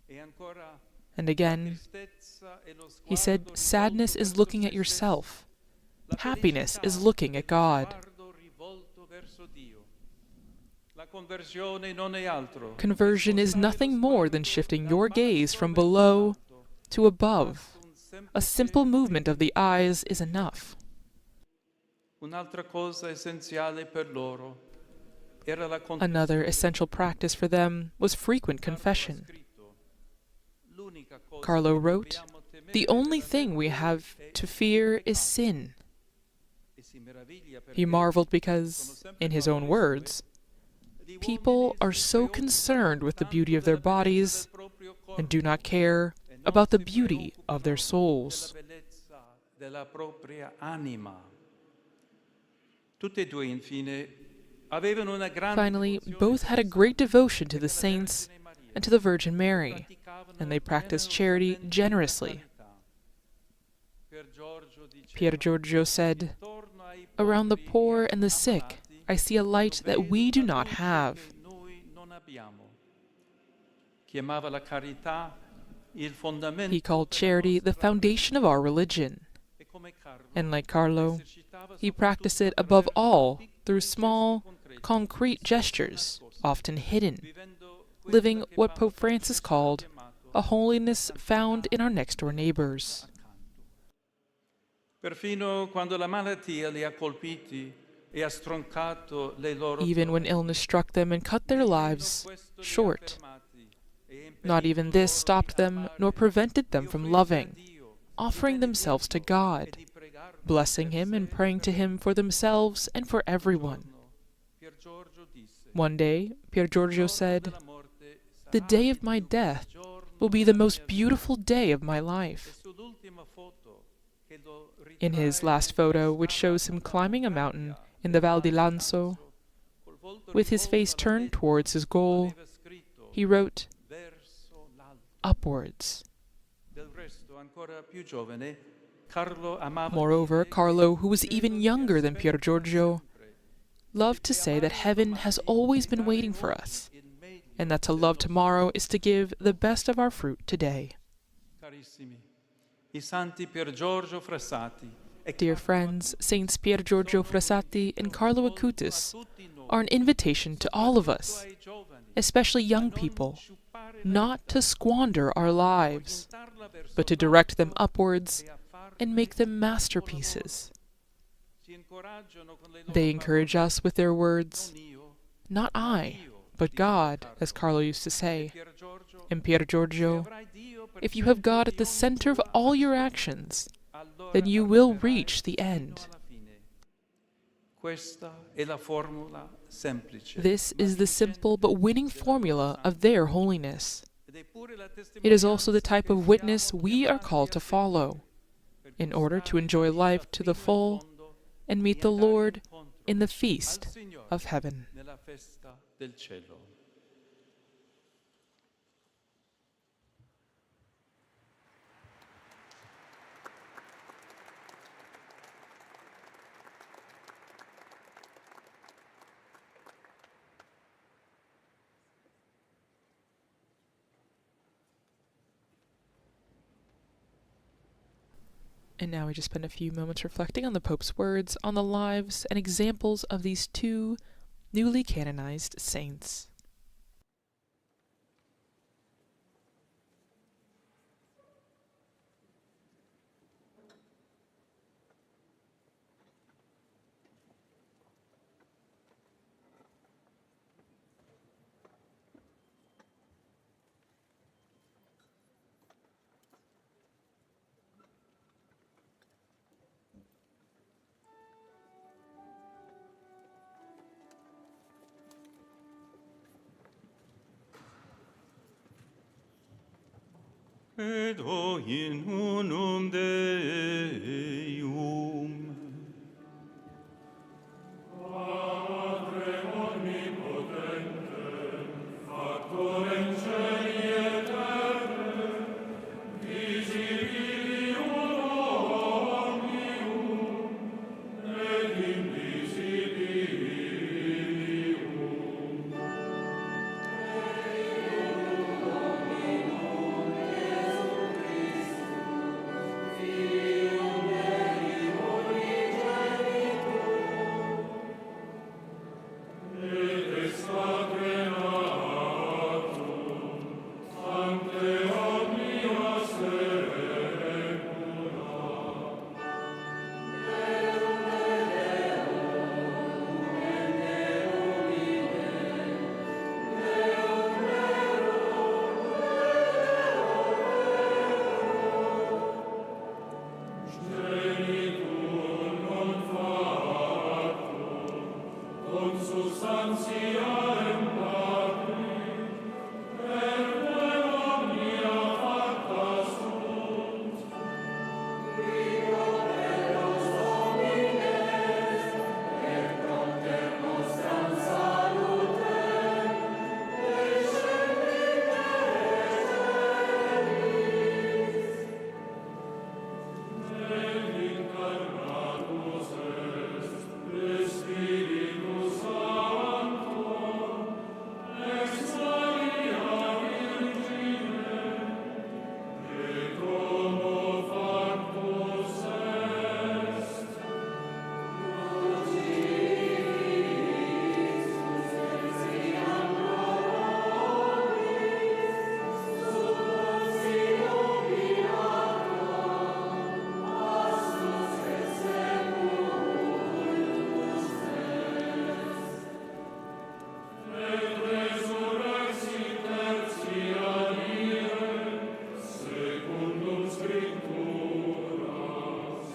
E ancora And again, tristezza e lo he said, sadness is looking at yourself. Happiness is looking at God. sguardo rivolto verso Dio. La conversione non è altro Conversion is nothing more than shifting your gaze from below to above. A simple movement of the eyes is enough. Un'altra cosa essenziale per loro era la Another essential practice for them was frequent confession. L'unica cosa Carlo wrote, "The only thing we have to fear is sin." e si meraviglia He marveled because, in his own words, people are so concerned with the beauty of their bodies and do not care about the beauty of their souls. bellezza della propria anima. Tutti e due, infine, avevano una grande Finally, both had a great devotion to the saints and to the Virgin Mary, and they practiced charity generously. Pier Giorgio diceva, Pier Giorgio said, "Around the poor and the sick, I see a light that we do not have." noi non abbiamo. Chiamava la carità il fondamento He called charity the foundation of our religion. e come Carlo And like Carlo, he practiced it above all through small, concrete gestures, often hidden, living what Pope Francis called a holiness found in our next-door neighbors. Perfino quando la malattia li ha colpiti e ha stroncato le loro Even when illness struck them and cut their lives short, not even this stopped them nor prevented them from loving, offering themselves to God, blessing Him and praying to Him for themselves and for everyone. Pier Giorgio disse, One day, Pier Giorgio said, "The day of my death will be the most beautiful day of my life." sull'ultima foto che lo In his last photo, which shows him climbing a mountain in the Val di Lanzo, with his face turned towards his goal, he wrote, "Upwards." Del resto, ancora più giovane, Carlo amava Moreover, Carlo, who was even younger than Pier Giorgio, loved to say that heaven has always been waiting for us, and that to love tomorrow is to give the best of our fruit today. Carissimi, i santi Pier Giorgio Frassati e Dear friends, Saints Pier Giorgio Frassati and Carlo Acutis are an invitation to all of us, especially young people, not to squander our lives, but to direct them upwards and make them masterpieces. ci incoraggiano con le loro They encourage us with their words, "Not I, but God," as Carlo used to say. Pier Giorgio And Pier Giorgio, if you have God at the center of all your actions, then you will reach the end. alla fine. Questa è la formula semplice. This is the simple but winning formula of their holiness. Ed è pure la It is also the type of witness we are called to follow in order to enjoy life to the full and meet the Lord in the feast of heaven. nella festa del cielo. And now we just spend a few moments reflecting on the Pope's words on the lives and examples of these two newly canonized saints. Credo in unum Deum. Padre omnipotente, factorem celi et terrae, visibili uno omnium, et invisibilium. Et ex Patre natum, ante omnia saecula. Genitur non factum, consubstantiarem Patri, per quem omnia facta sunt. Et incarnatus est de Spiritu Sancto, ex Maria Virgine, et homo factus est. Et resurrexit tertia die, secundum Scripturas.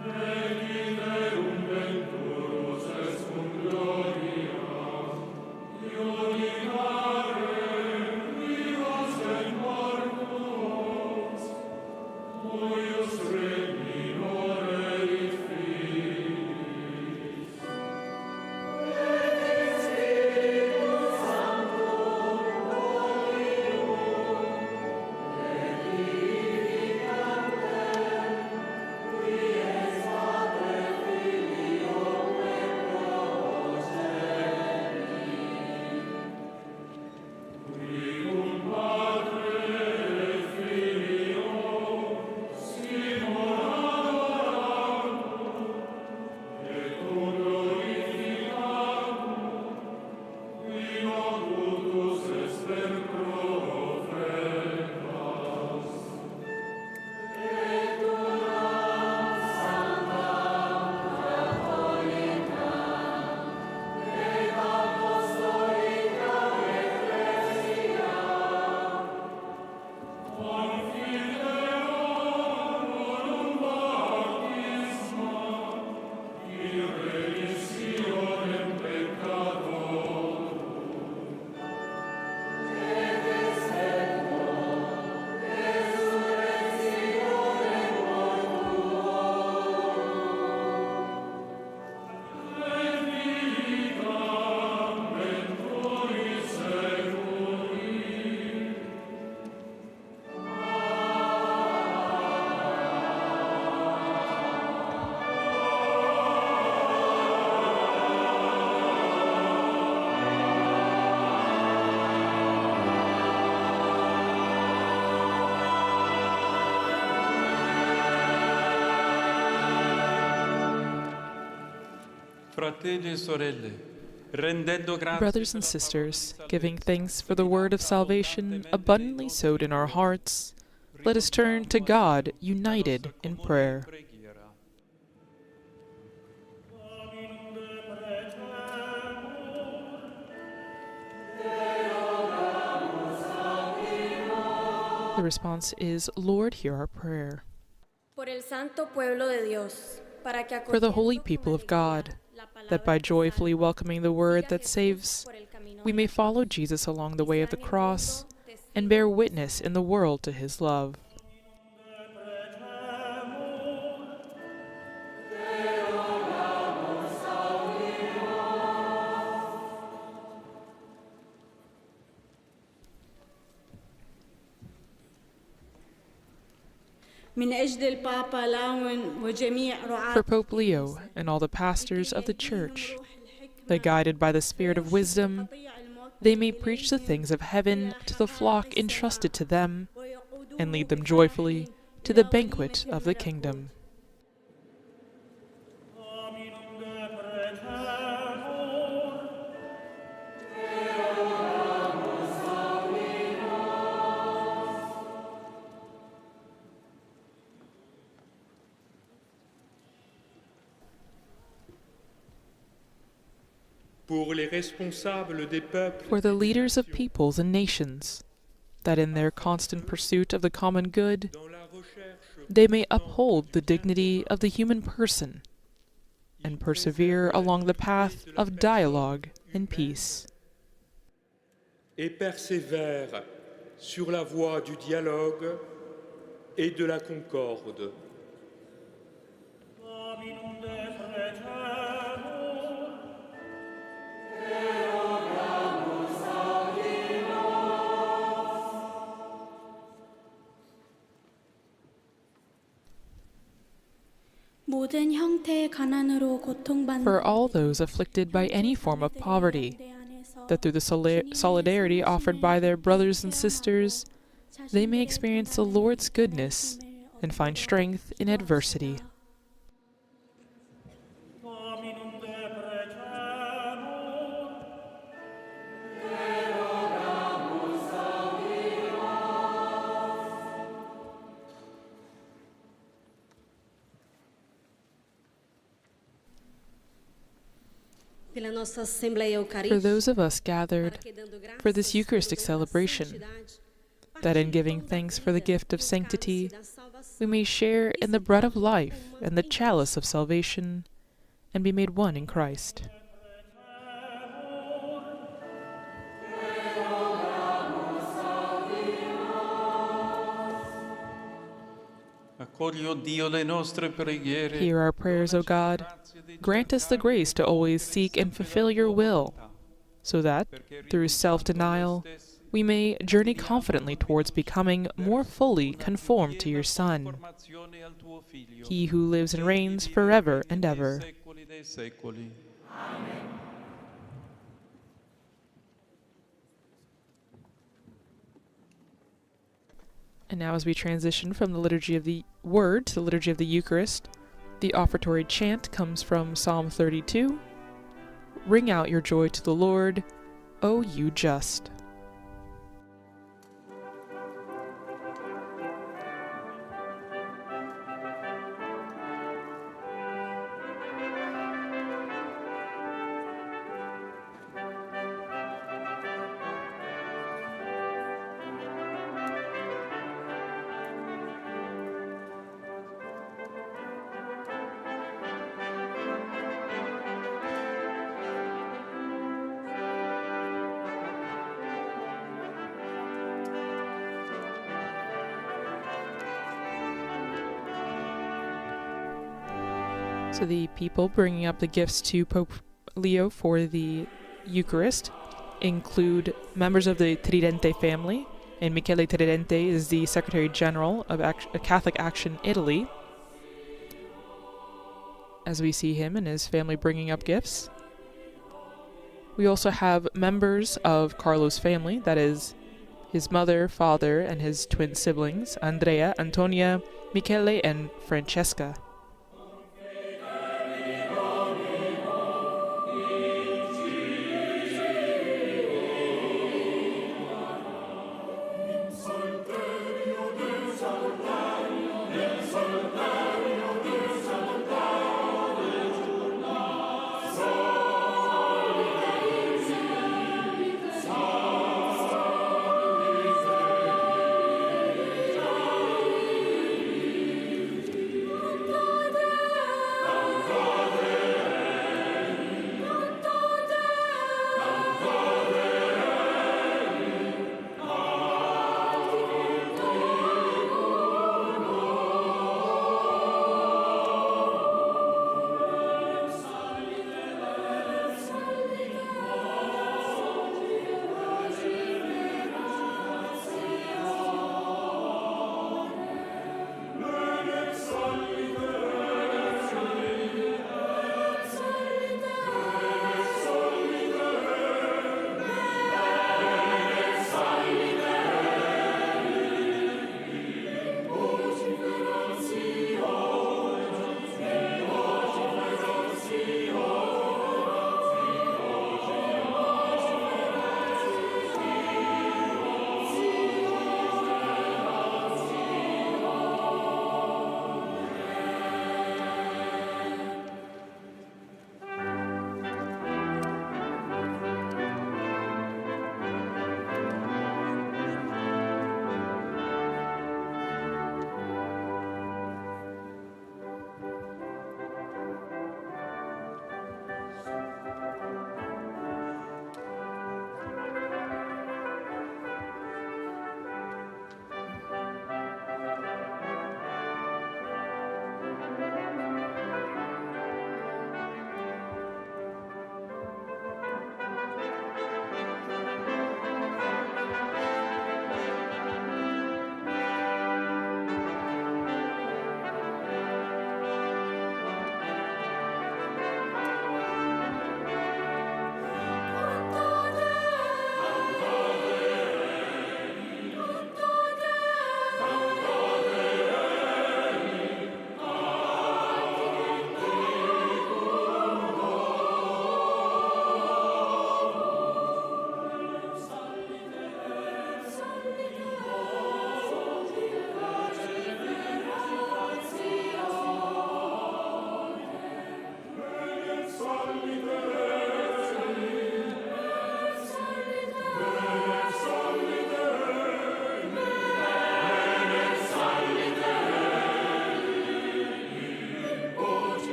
Et iterum venturus est cum gloria, iudicare vivos et mortuos, cuius regni non erit finis. Qui cum Patre et Filio simul adoramus. Fratelli e sorelle, rendendo grazie Brothers and sisters, giving thanks for the word of salvation abundantly sowed in our hearts, let us turn to God united in prayer. preghiera. The response is, Lord, hear our prayer. Por el santo pueblo de Dios, para que For the holy acogiendo con people of alegría God, la palabra that by que joyfully salva, welcoming the word siga that Jesús saves, por el camino we de may la follow Jesus along the y way of the sean el cross mundo and bear testigos witness in the world to his love. من أجل البابا لاون وجميع رعاة For Pope Leo and all the pastors of the Church, that guided by the Spirit of wisdom, they may preach the things of heaven to the flock entrusted to them and lead them joyfully to the banquet of the kingdom. Pour les responsables des peuples For the leaders of peoples and nations, that in their constant pursuit of the common good, dans la recherche they may uphold the dignity of the human person and persevere along the path of dialogue and peace. et persévèrent sur la voie du dialogue et de la concorde. Dominum deprecemur. 모든 형태의 가난으로 고통받는 For all those afflicted by any form of poverty, that through the solidarity offered by their brothers and sisters, they may experience the Lord's goodness and find strength in adversity. Dominum deprecemur. Pela nossa Assembleia For Eucarística, those of us gathered para que, dando for this graças Eucharistic pelo dom da celebration, santidade, that in partilhe giving pão da thanks for the vida gift e of o cálice sanctity, da salvação, we may share e in the se bread of torne life uma and the em chalice Cristo. of salvation, and be made one in Christ. Accogli, o Dio, le nostre preghiere. Hear our prayers, O God. Grant us the grace to always seek and fulfill your will, so that, through self denial, we may journey confidently towards becoming more fully conformed to your Son, Formazione al tuo Figlio, he who lives and reigns forever and nei ever. secoli dei secoli. And now, as we transition from the liturgy of the Word to the liturgy of the Eucharist, the offertory chant comes from Psalm 32. Ring out your joy to the Lord, O you just. So the people bringing up the gifts to Pope Leo for the Eucharist include members of the Tridente family, and Michele Tridente is the Secretary General of Catholic Action Italy, as we see him and his family bringing up gifts. We also have members of Carlo's family, that is, his mother, father, and his twin siblings, Andrea, Antonia, Michele, and Francesca.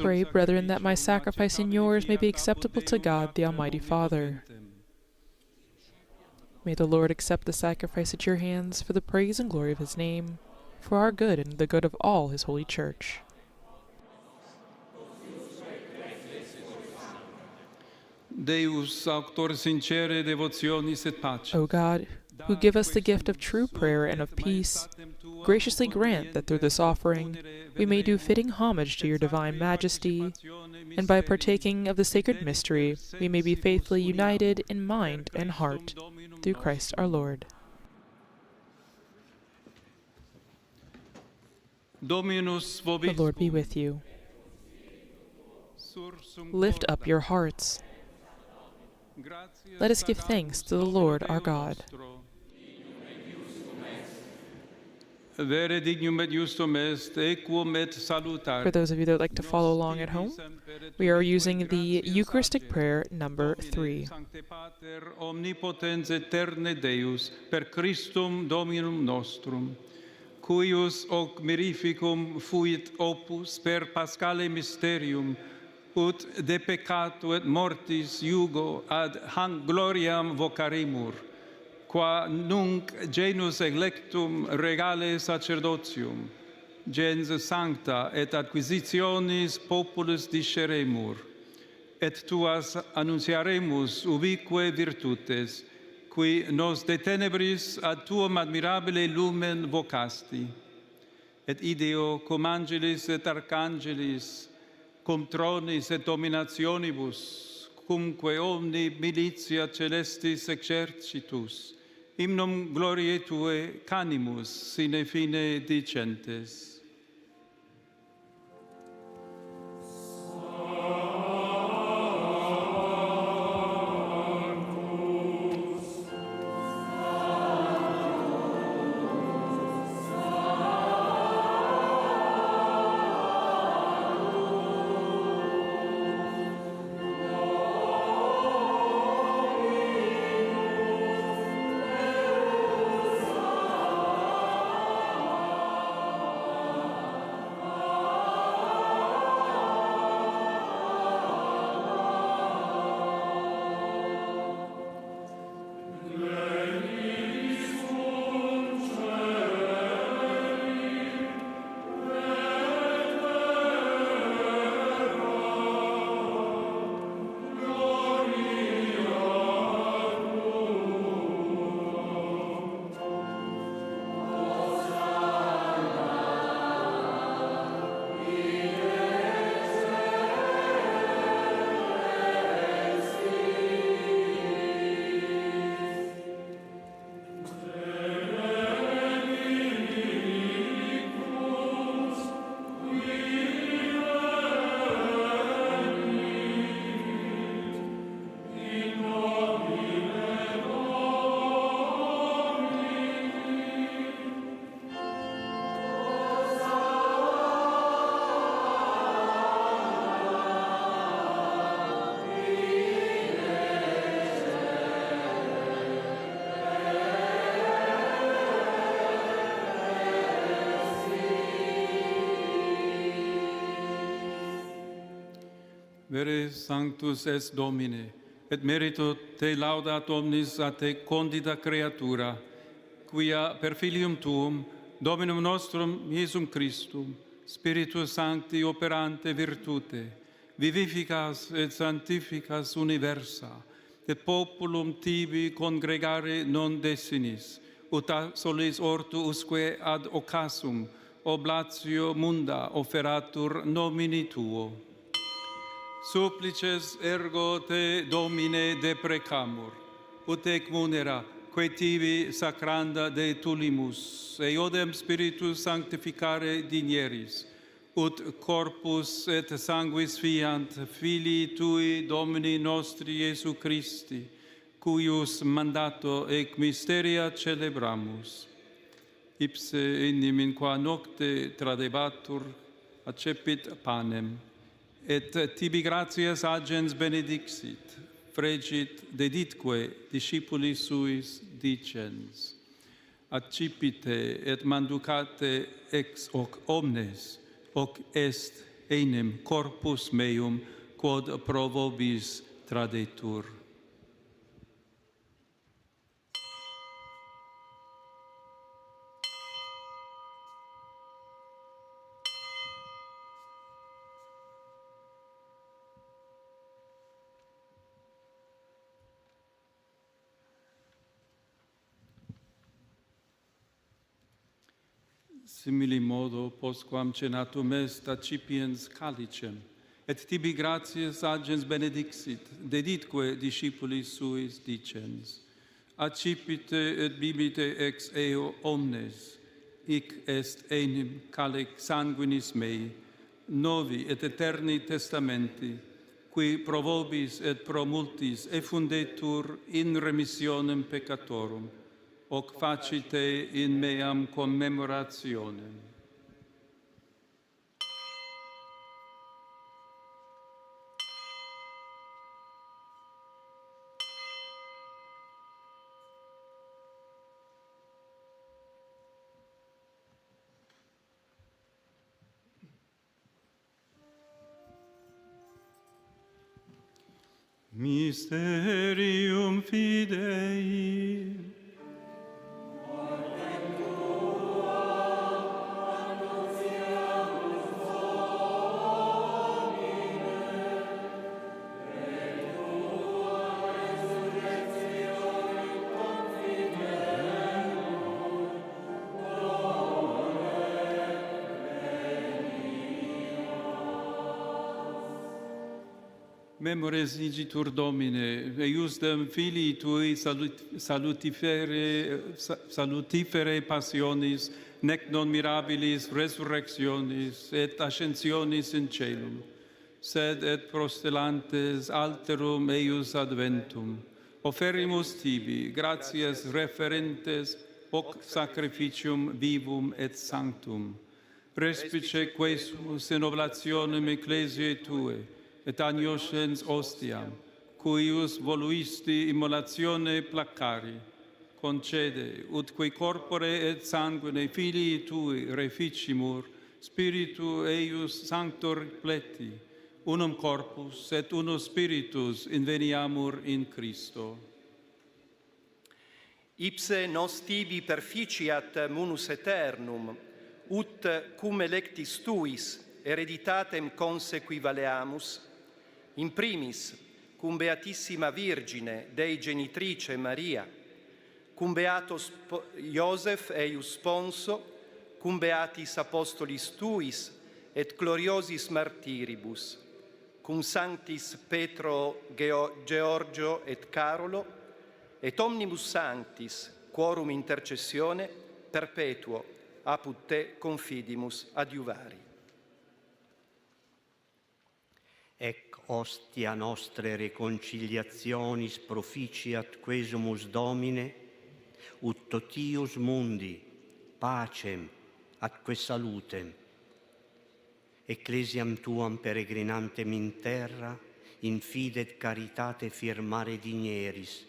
Pray, brethren, that my sacrifice and yours may be acceptable to God, the Almighty Father. May the Lord accept the sacrifice at your hands for the praise and glory of his name, for our good and the good of all his holy church. Deus, auctor sincere devotionis et pacis. O God, who give us the gift of true prayer and of peace, graciously grant that through this offering we may do fitting homage to your divine majesty, and by partaking of the sacred mystery we may be faithfully united in mind and heart, through Christ our Lord. Dominus The Lord be vobiscum. with you. Sursum Lift up corda. your hearts. Gratias Let us give thanks adamus to the Domino Lord our Deo God. nostro. Vere dignum et justum est, equum et salutare. For those of you that would like to follow along at home, we are using the Eucharistic prayer number 3. Sancte Pater, omnipotens aeterne Deus, per Christum Dominum nostrum, cuius hoc mirificum fuit opus per paschale mysterium, ut de peccato et mortis iugo ad hanc gloriam vocarimur, qua nunc genus electum regale sacerdotium, gens sancta et acquisitionis populus disceremur, et tuas annunciaremus ubique virtutes, qui nos de tenebris ad tuum admirabile lumen vocasti. Et ideo cum angelis et archangelis, cum tronis et dominationibus, cumque omni militia celestis exercitus, hymnum gloriae Tuae canimus sine fine dicentes. Vere sanctus est Domine, et merito te laudat omnis a te condita creatura, quia per filium tuum, Dominum nostrum Iesum Christum, Spiritus Sancti operante virtute, vivificas et sanctificas universa, et populum tibi congregare non desinis, ut a solis ortu usque ad occasum oblatio munda offeratur nomini tuo. Supplices ergo te, Domine, deprecamur, ut ec munera, quae tibi sacranda de tulimus, eodem spiritus sanctificare digneris, ut corpus et sanguis fiant filii tui Domini nostri Iesu Christi, cuius mandato ec mysteria celebramus. Ipse enim in qua nocte tradebatur, accepit panem, et tibi gratias agens benedixit, fregit deditque discipulis suis dicens, accipite et manducate ex hoc omnes, hoc est enim corpus meum, quod pro vobis tradetur. Simili modo postquam cenatum est accipiens calicem, et tibi gratias agens benedixit, deditque discipulis suis dicens, accipite et bibite ex eo omnes, Hic est enim calix sanguinis mei, novi et aeterni testamenti, qui pro vobis et pro multis effundetur in remissionem peccatorum. Hoc facite in meam commemorationem. Mysterium Fidei. Mortem tuam annunciamus, Domine, et tua resurrectionem confidemus, Domine, Memores igitur Domine, eiusdem filii tui salutifere passionis, nec non mirabilis resurrectionis et ascensionis in caelum, sed et prostellantes alterum eius adventum. Offerimus tibi, gratias referentes hoc sacrificium vivum et sanctum. Respice quesumus in oblationem ecclesiae tuae, et agnoscens ostiam, cuius voluisti immolatione placari, concede, ut qui corpore et sanguine filii tui reficimur, spiritu eius sanctor pleti, unum corpus et unus spiritus inveniamur in Christo. Ipse nos tibi perficiat munus aeternum, ut cum electis tuis hereditatem consequi valeamus, in primis cum Beatissima Virgine Dei Genitrice Maria, cum Beato Iosef eius sponso, cum Beatis Apostolis tuis et gloriosis martiribus, cum Sanctis Petro Georgio et Carolo, et omnibus sanctis quorum intercessione perpetuo apud te confidimus adiuvari. Ec hostia nostre reconciliationis proficiat quesumus Domine, ut totius mundi pacem atque salutem. Ecclesiam tuam peregrinantem in terra, in fide et caritate firmare digneris,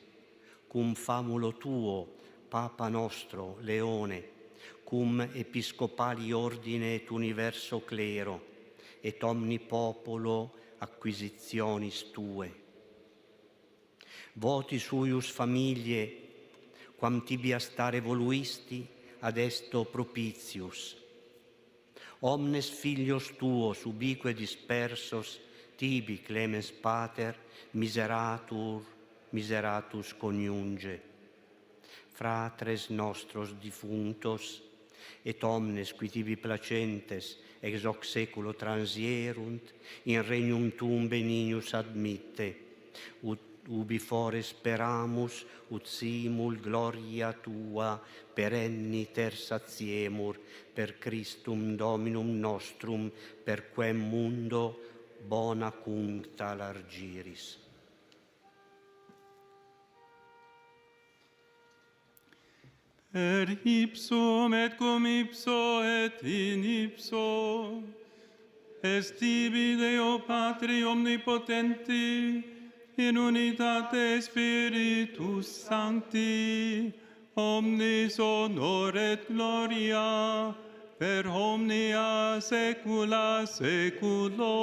cum famulo tuo, Papa nostro, Leone, cum episcopali ordine et universo clero, et omni popolo acquisitionis tue. Voti suius familiae, quam tibi a stare voluisti, ad esto propitius. Omnes filios tuos ubique dispersos, tibi, clemens pater, miseratur, miseratus coniunge. Fratres nostros difunctos, et omnes qui tibi placentes ex hoc seculo transierunt, in regnum tuum benignus admitte, ut ubi fore speramus, ut simul gloria tua perenniter satiemur, per Christum Dominum nostrum, per quem mundo bona cuncta largiris. Per ipsum et cum ipso et in ipso, est tibi Deo Patri omnipotenti, in unitate Spiritus Sancti, omnis honor et gloria, per omnia saecula saeculorum.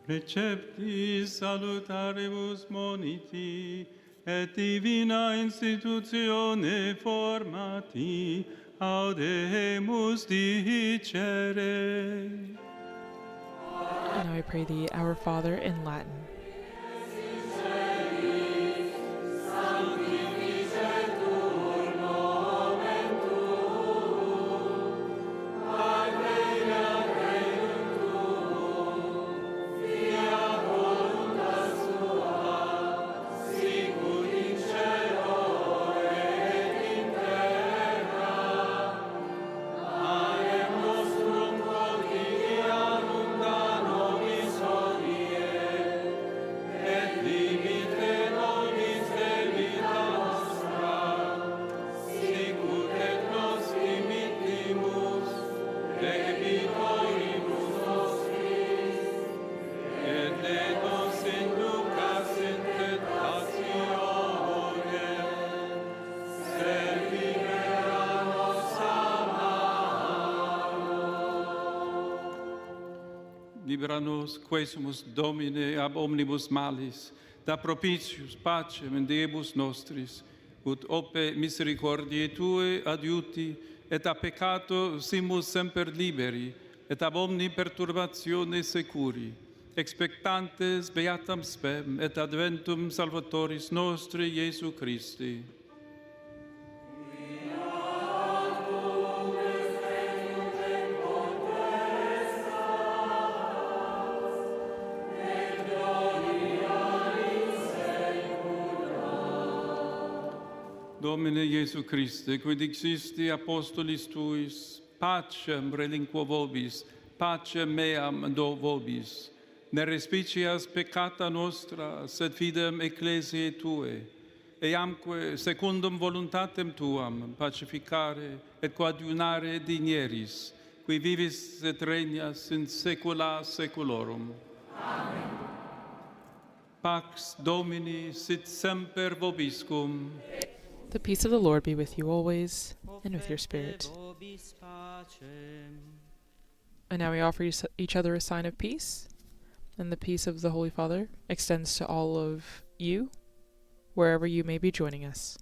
Receptis salutaribus moniti, et divina institutione formati, Audemus dicere. And now I pray the Our Father in Latin. Libera nos, quesumus Domine, ab omnibus malis, da propitius pacem in diebus nostris, ut ope misericordiae Tue adiuti, et a peccato simus semper liberi, et ab omni perturbatione securi, expectantes beatam spem et adventum Salvatoris nostri Iesu Christi. Domine Iesu Christe, qui dixisti apostolis tuis, pacem relinquo vobis, pacem meam do vobis, ne respicias peccata nostra, sed fidem ecclesiae tue, eamque secundum voluntatem tuam pacificare et coadiunare digneris, qui vivis et regnas in saecula saeculorum. Amen. Pax Domini sit semper vobiscum. The peace of the Lord be with you always, and with your spirit. And now we offer each other a sign of peace, and the peace of the Holy Father extends to all of you, wherever you may be joining us.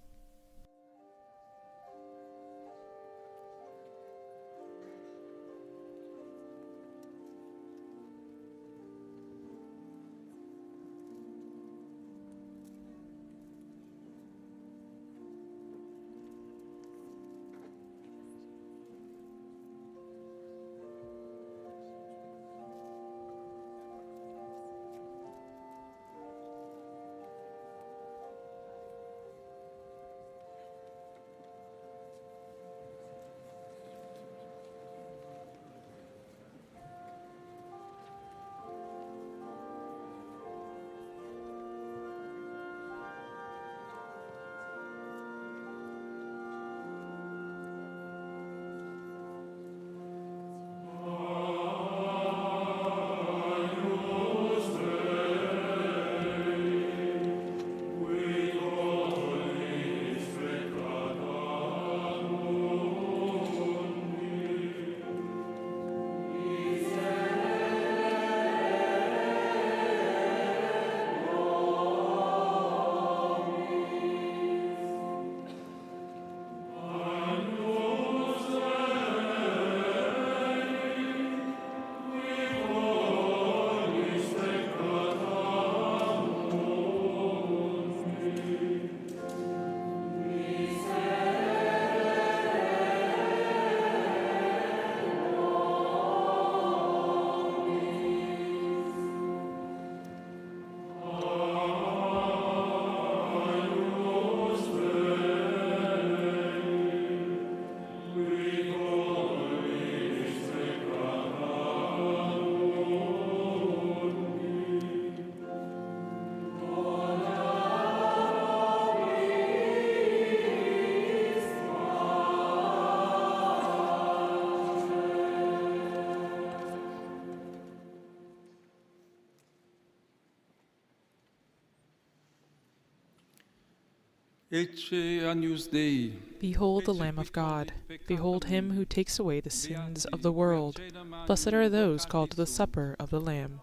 Ecce agnus Dei. Behold the Lamb of God. Behold him who takes away the sins of the world. Blessed are those called to the supper of the Lamb.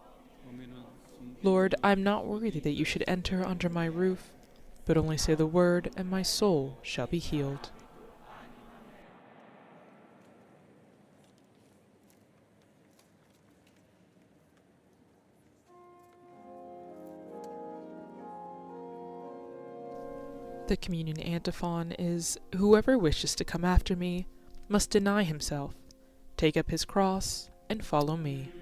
Lord, I am not worthy that you should enter under my roof, but only say the word, and my soul shall be healed. The communion antiphon is, Whoever wishes to come after me must deny himself, take up his cross, and follow me.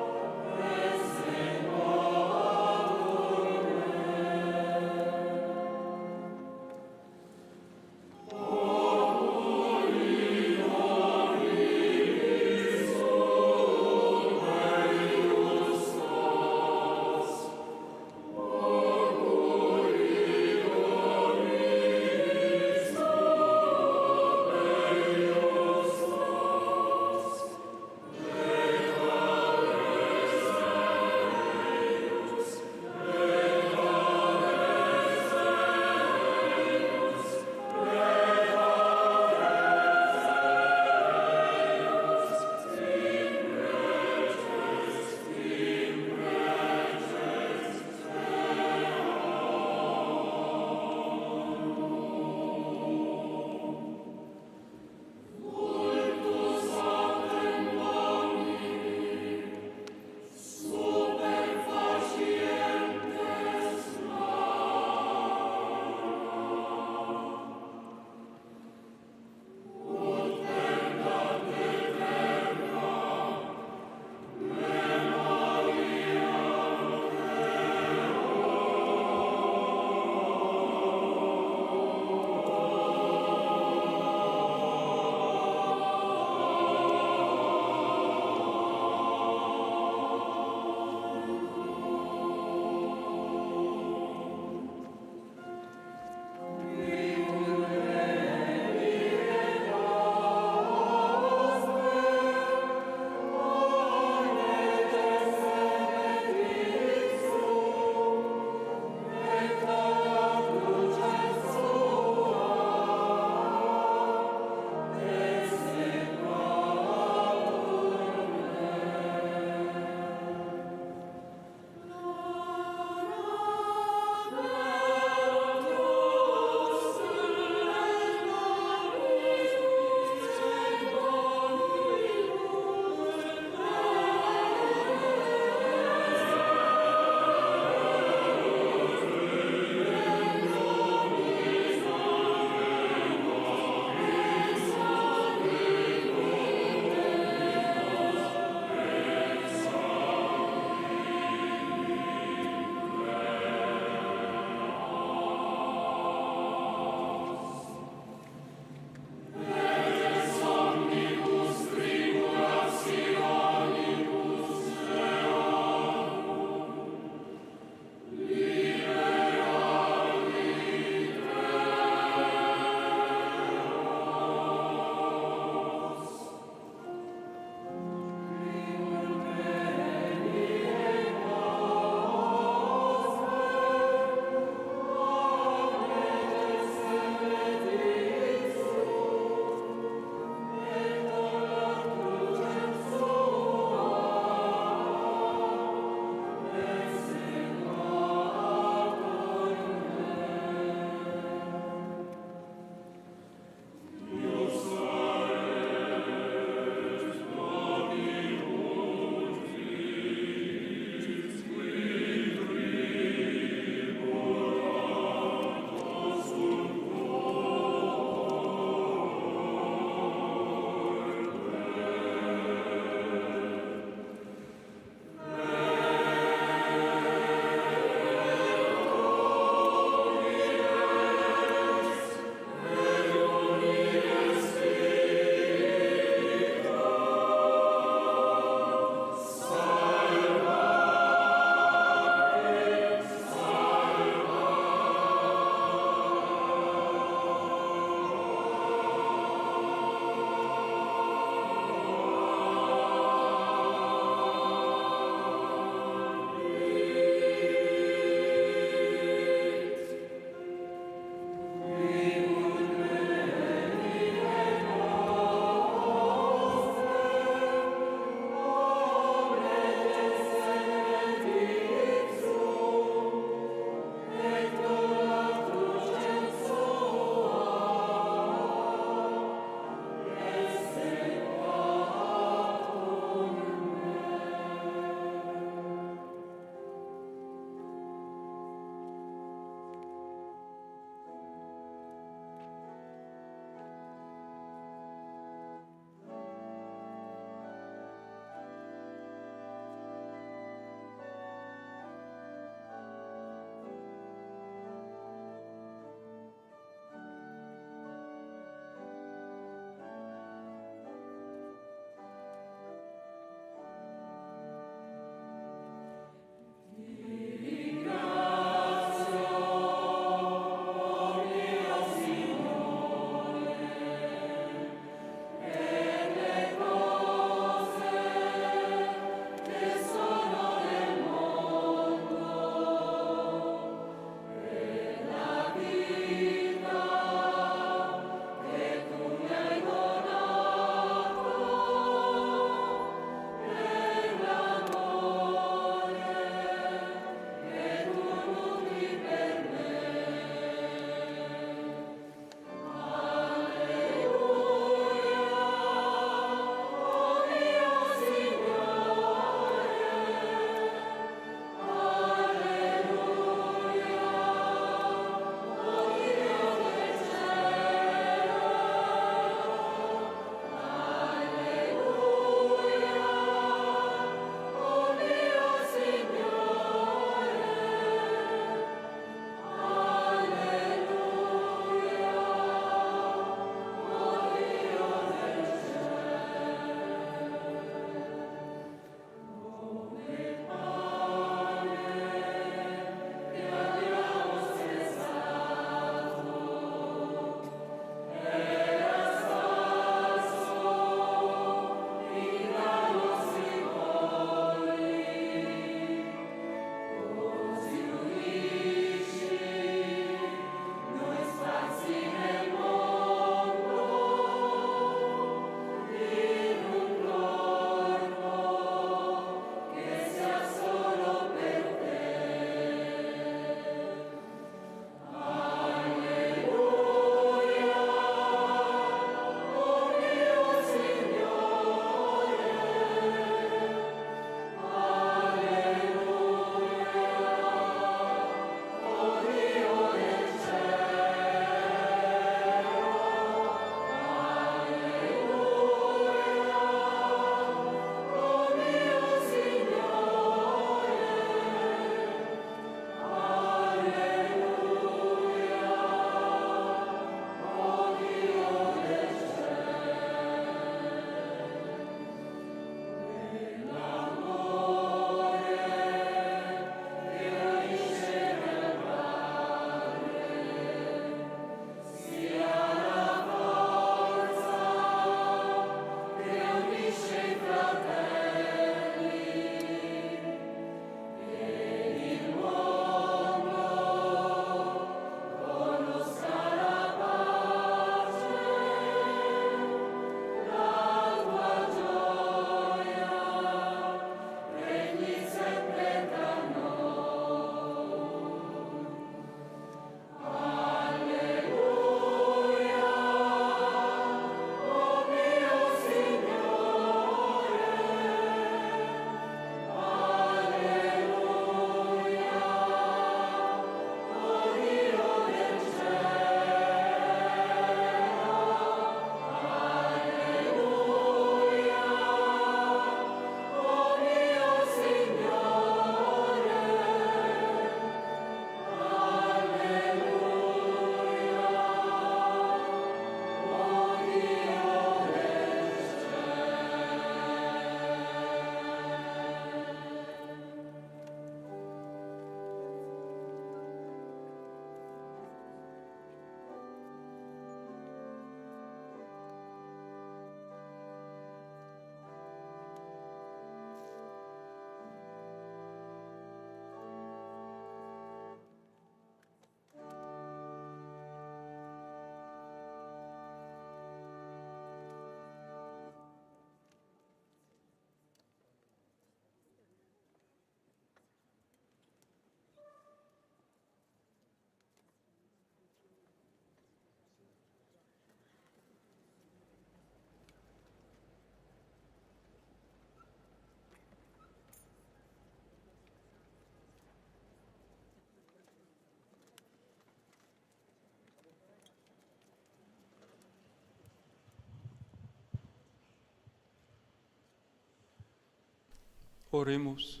Oremus.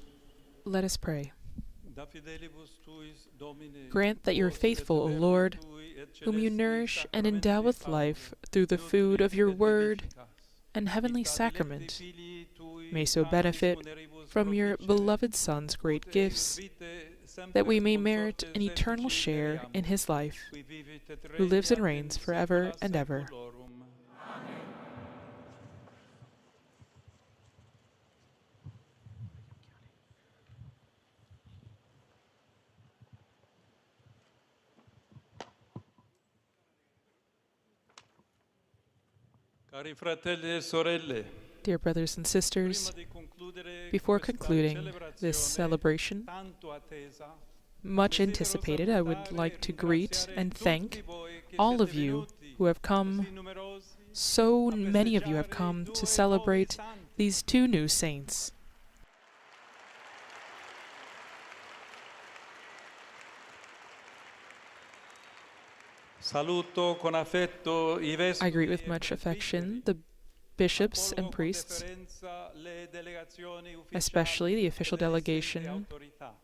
Let us pray. Da fidelibus tuis, Domine, Grant that your quos et faithful, O verbi Lord, tui et whom you celesti nourish and sacramenti endow with panem life through the food of your nutris et word vivificas, and heavenly et ad sacrament, dilecti filii tui may so sanctis benefit muneribus from your proficere, beloved Son's great ut eius gifts, vitae semper that we may merit consortes an eternal effici share in pereamus, his life, qui vivit et who lives and regnat in reigns forever saecula and ever. saeculorum. Cari fratelli e sorelle, Dear brothers and sisters, prima di concludere before questa concluding this celebrazione celebration, tanto attesa, much desidero anticipated, I would salutare e like to greet ringraziare and tutti thank voi che all of siete you venuti who have come. così numerosi So a many of you have festeggiare i come to due nuovi celebrate santi. these two new saints. Saluto con affetto i I vescovi greet with e much presbiteri, affection the bishops accolgo and con priests, deferenza le delegazioni ufficiali especially the e official le distinte delegation, autorità.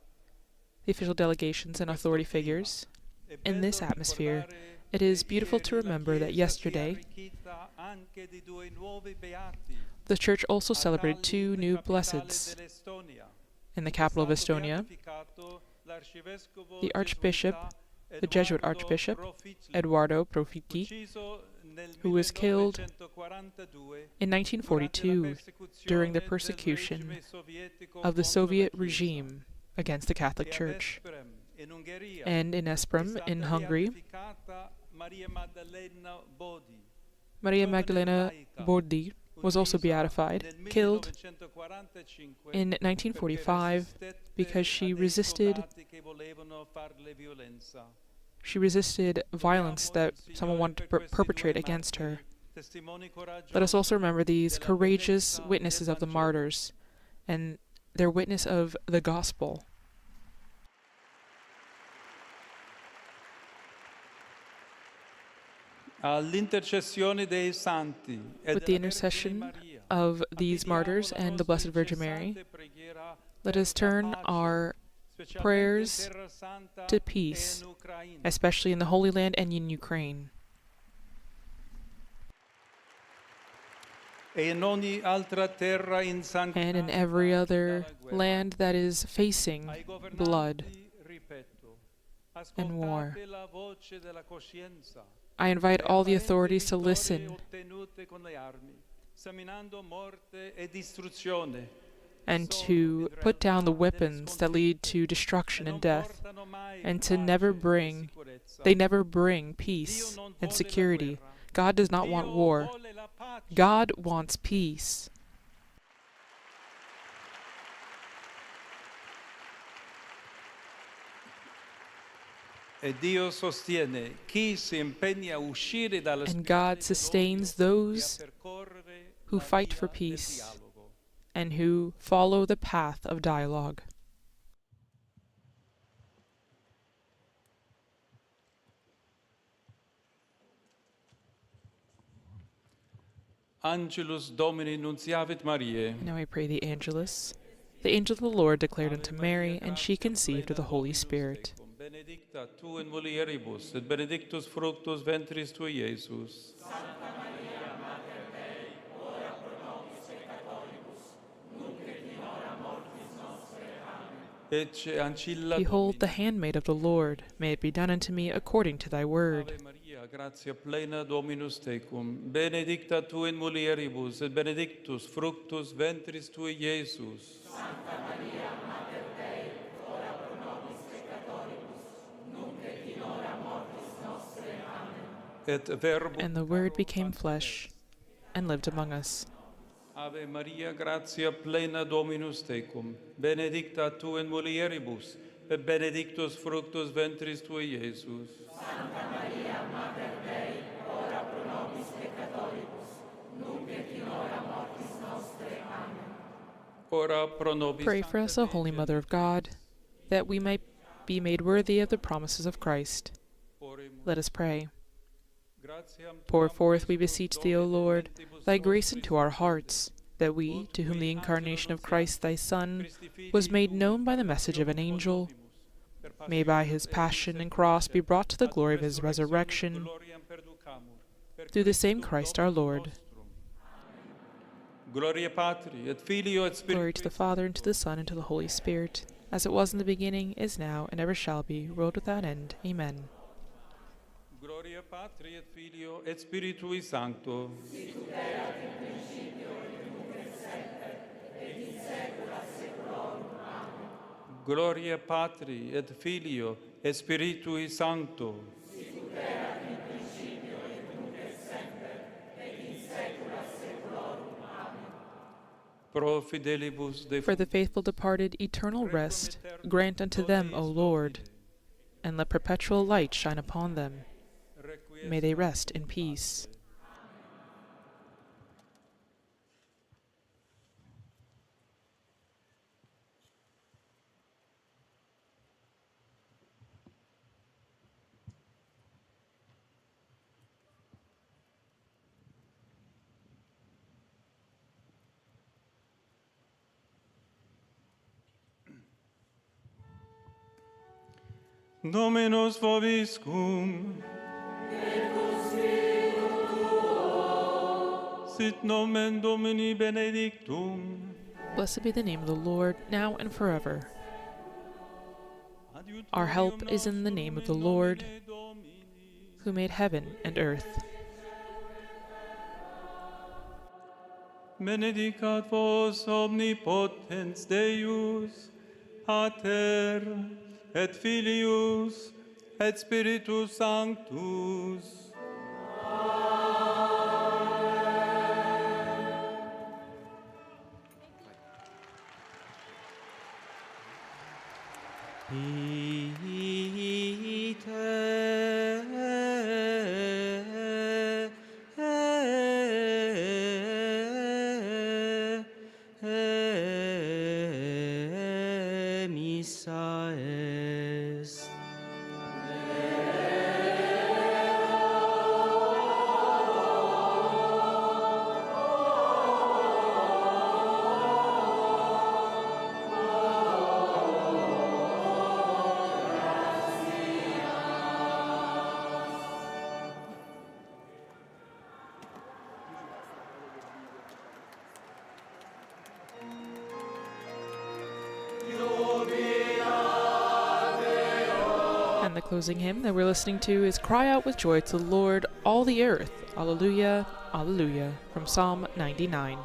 the official delegations In and questo authority clima figures. è In bello this atmosphere, ricordare it is che beautiful to ieri la remember that Chiesa si è yesterday arricchita anche di due nuovi beati the Church also a celebrated Tallinn, two new capitale blesseds. dell'Estonia. In the È capital of stato Estonia, beatificato l'arcivescovo the Archbishop, gesuita the Jesuit Eduardo Archbishop Proficli, Eduardo Profiti, ucciso nel who was killed 1942 in durante la 1942 during the persecuzione del persecution regime sovietico of the contro la Soviet Chiesa. regime against the Catholic E a Church. Veszprém, in Ungheria, And in è Veszprém, stata in Hungary, beatificata Maria Maddalena Bodi, Maria giovane Magdalena laica, Bordi was also uccisa beatified, nel killed 1945 in perché 1945 resistette because a she dei resisted soldati che volevano farle violenza. she resisted violence Preghiamo that il someone Signore wanted to per questi due perpetrate against her. martiri, testimoni Let us coraggiosi also remember these della courageous bellezza del witnesses of the Vangelo. martyrs and their witness of the gospel. All'intercessione dei santi e With the della Vergine intercession Maria, of these affidiamo martyrs la and the nostra Blessed Virgin Mary, incessante preghiera let per us la turn pace, our specialmente in prayers Terra Santa to e peace, in Ucraina. especially in the Holy Land and in Ukraine, E in ogni altra terra and in insanguinata every other dalla guerra. land that is facing Ai blood governanti ripeto, and war. ascoltate la voce della coscienza. I invite Le all the apparenti authorities to vittorie listen ottenute con le armi, seminando morte e distruzione, and sono to in put down the realtà delle weapons that lead sconfitte to e destruction non and death, portano mai and to never pace e bring sicurezza. they never bring Dio peace non and vuole la security. guerra, God does not want Dio war. vuole la pace. God wants peace. E Dio sostiene chi si impegna a uscire dalla And spirale God dell'odio sustains e a those percorrere who la fight for via del peace dialogo. and who follow the path of dialogue. Angelus Domini nuntiavit Mariae. Now we pray the Angelus. The angel of the Lord declared Ave unto Maria, Mary, and she gratia conceived of plena the Holy Dominus Spirit. tecum, benedicta tu in mulieribus, et benedictus fructus ventris tui, Iesus. Ecce ancilla Behold, the Domini. handmaid of the Lord, may it be done unto me according to thy word. Ave Maria, gratia plena Dominus tecum, benedicta tu in mulieribus, et benedictus fructus ventris tui, Iesus. Et verbum And the Word caro became factum flesh est. and lived among us. Ave Maria, gratia plena Dominus tecum, benedicta tu in mulieribus, et benedictus fructus ventris tui, Iesus. Ora pro nobis Pray for us, Sancta O Holy Virgine Mother of God, that we may be made worthy of the promises of Christ. Oremus. Let us pray. Gratiam Pour tuam forth, we Christus beseech thee, O Domine, Lord, mentibus thy grace nostris into our infunde, hearts, that we, to whom the incarnation of Christ thy Son was made known by the message of an angel, may by his passion and cross be brought to the glory of his resurrection, through the same Christ our Lord. Gloria Patri, et Filio, et Spiritui Glory to the Father, and to the Son, and to the Holy Spirit, as it was in the beginning, is now, and ever shall be, world without end. Amen. Gloria Patri et Filio et Spiritui Sancto. Sicut erat in principio et nunc et semper, et in saecula saeculorum. Amen. Gloria Patri et Filio et Spiritui Sancto. Sicut erat in principio et nunc et semper, et in saecula saeculorum. Amen. Pro fidelibus For the faithful departed eternal rest, grant unto them, O Lord, and let perpetual light shine upon them. May they rest in peace. Dominus vobiscum. Et cum spiritu tuo. Sit nomen Domini benedictum. Blessed be the name of the Lord, now and forever. Our help is in the name of the Lord, who made heaven and earth. Benedicat vos omnipotens Deus, Pater, et Filius, et Spiritus Sanctus. Ite missa est. And the closing hymn that we're listening to is Cry Out with Joy to the Lord, All the Earth. Alleluia, Alleluia, from Psalm 99.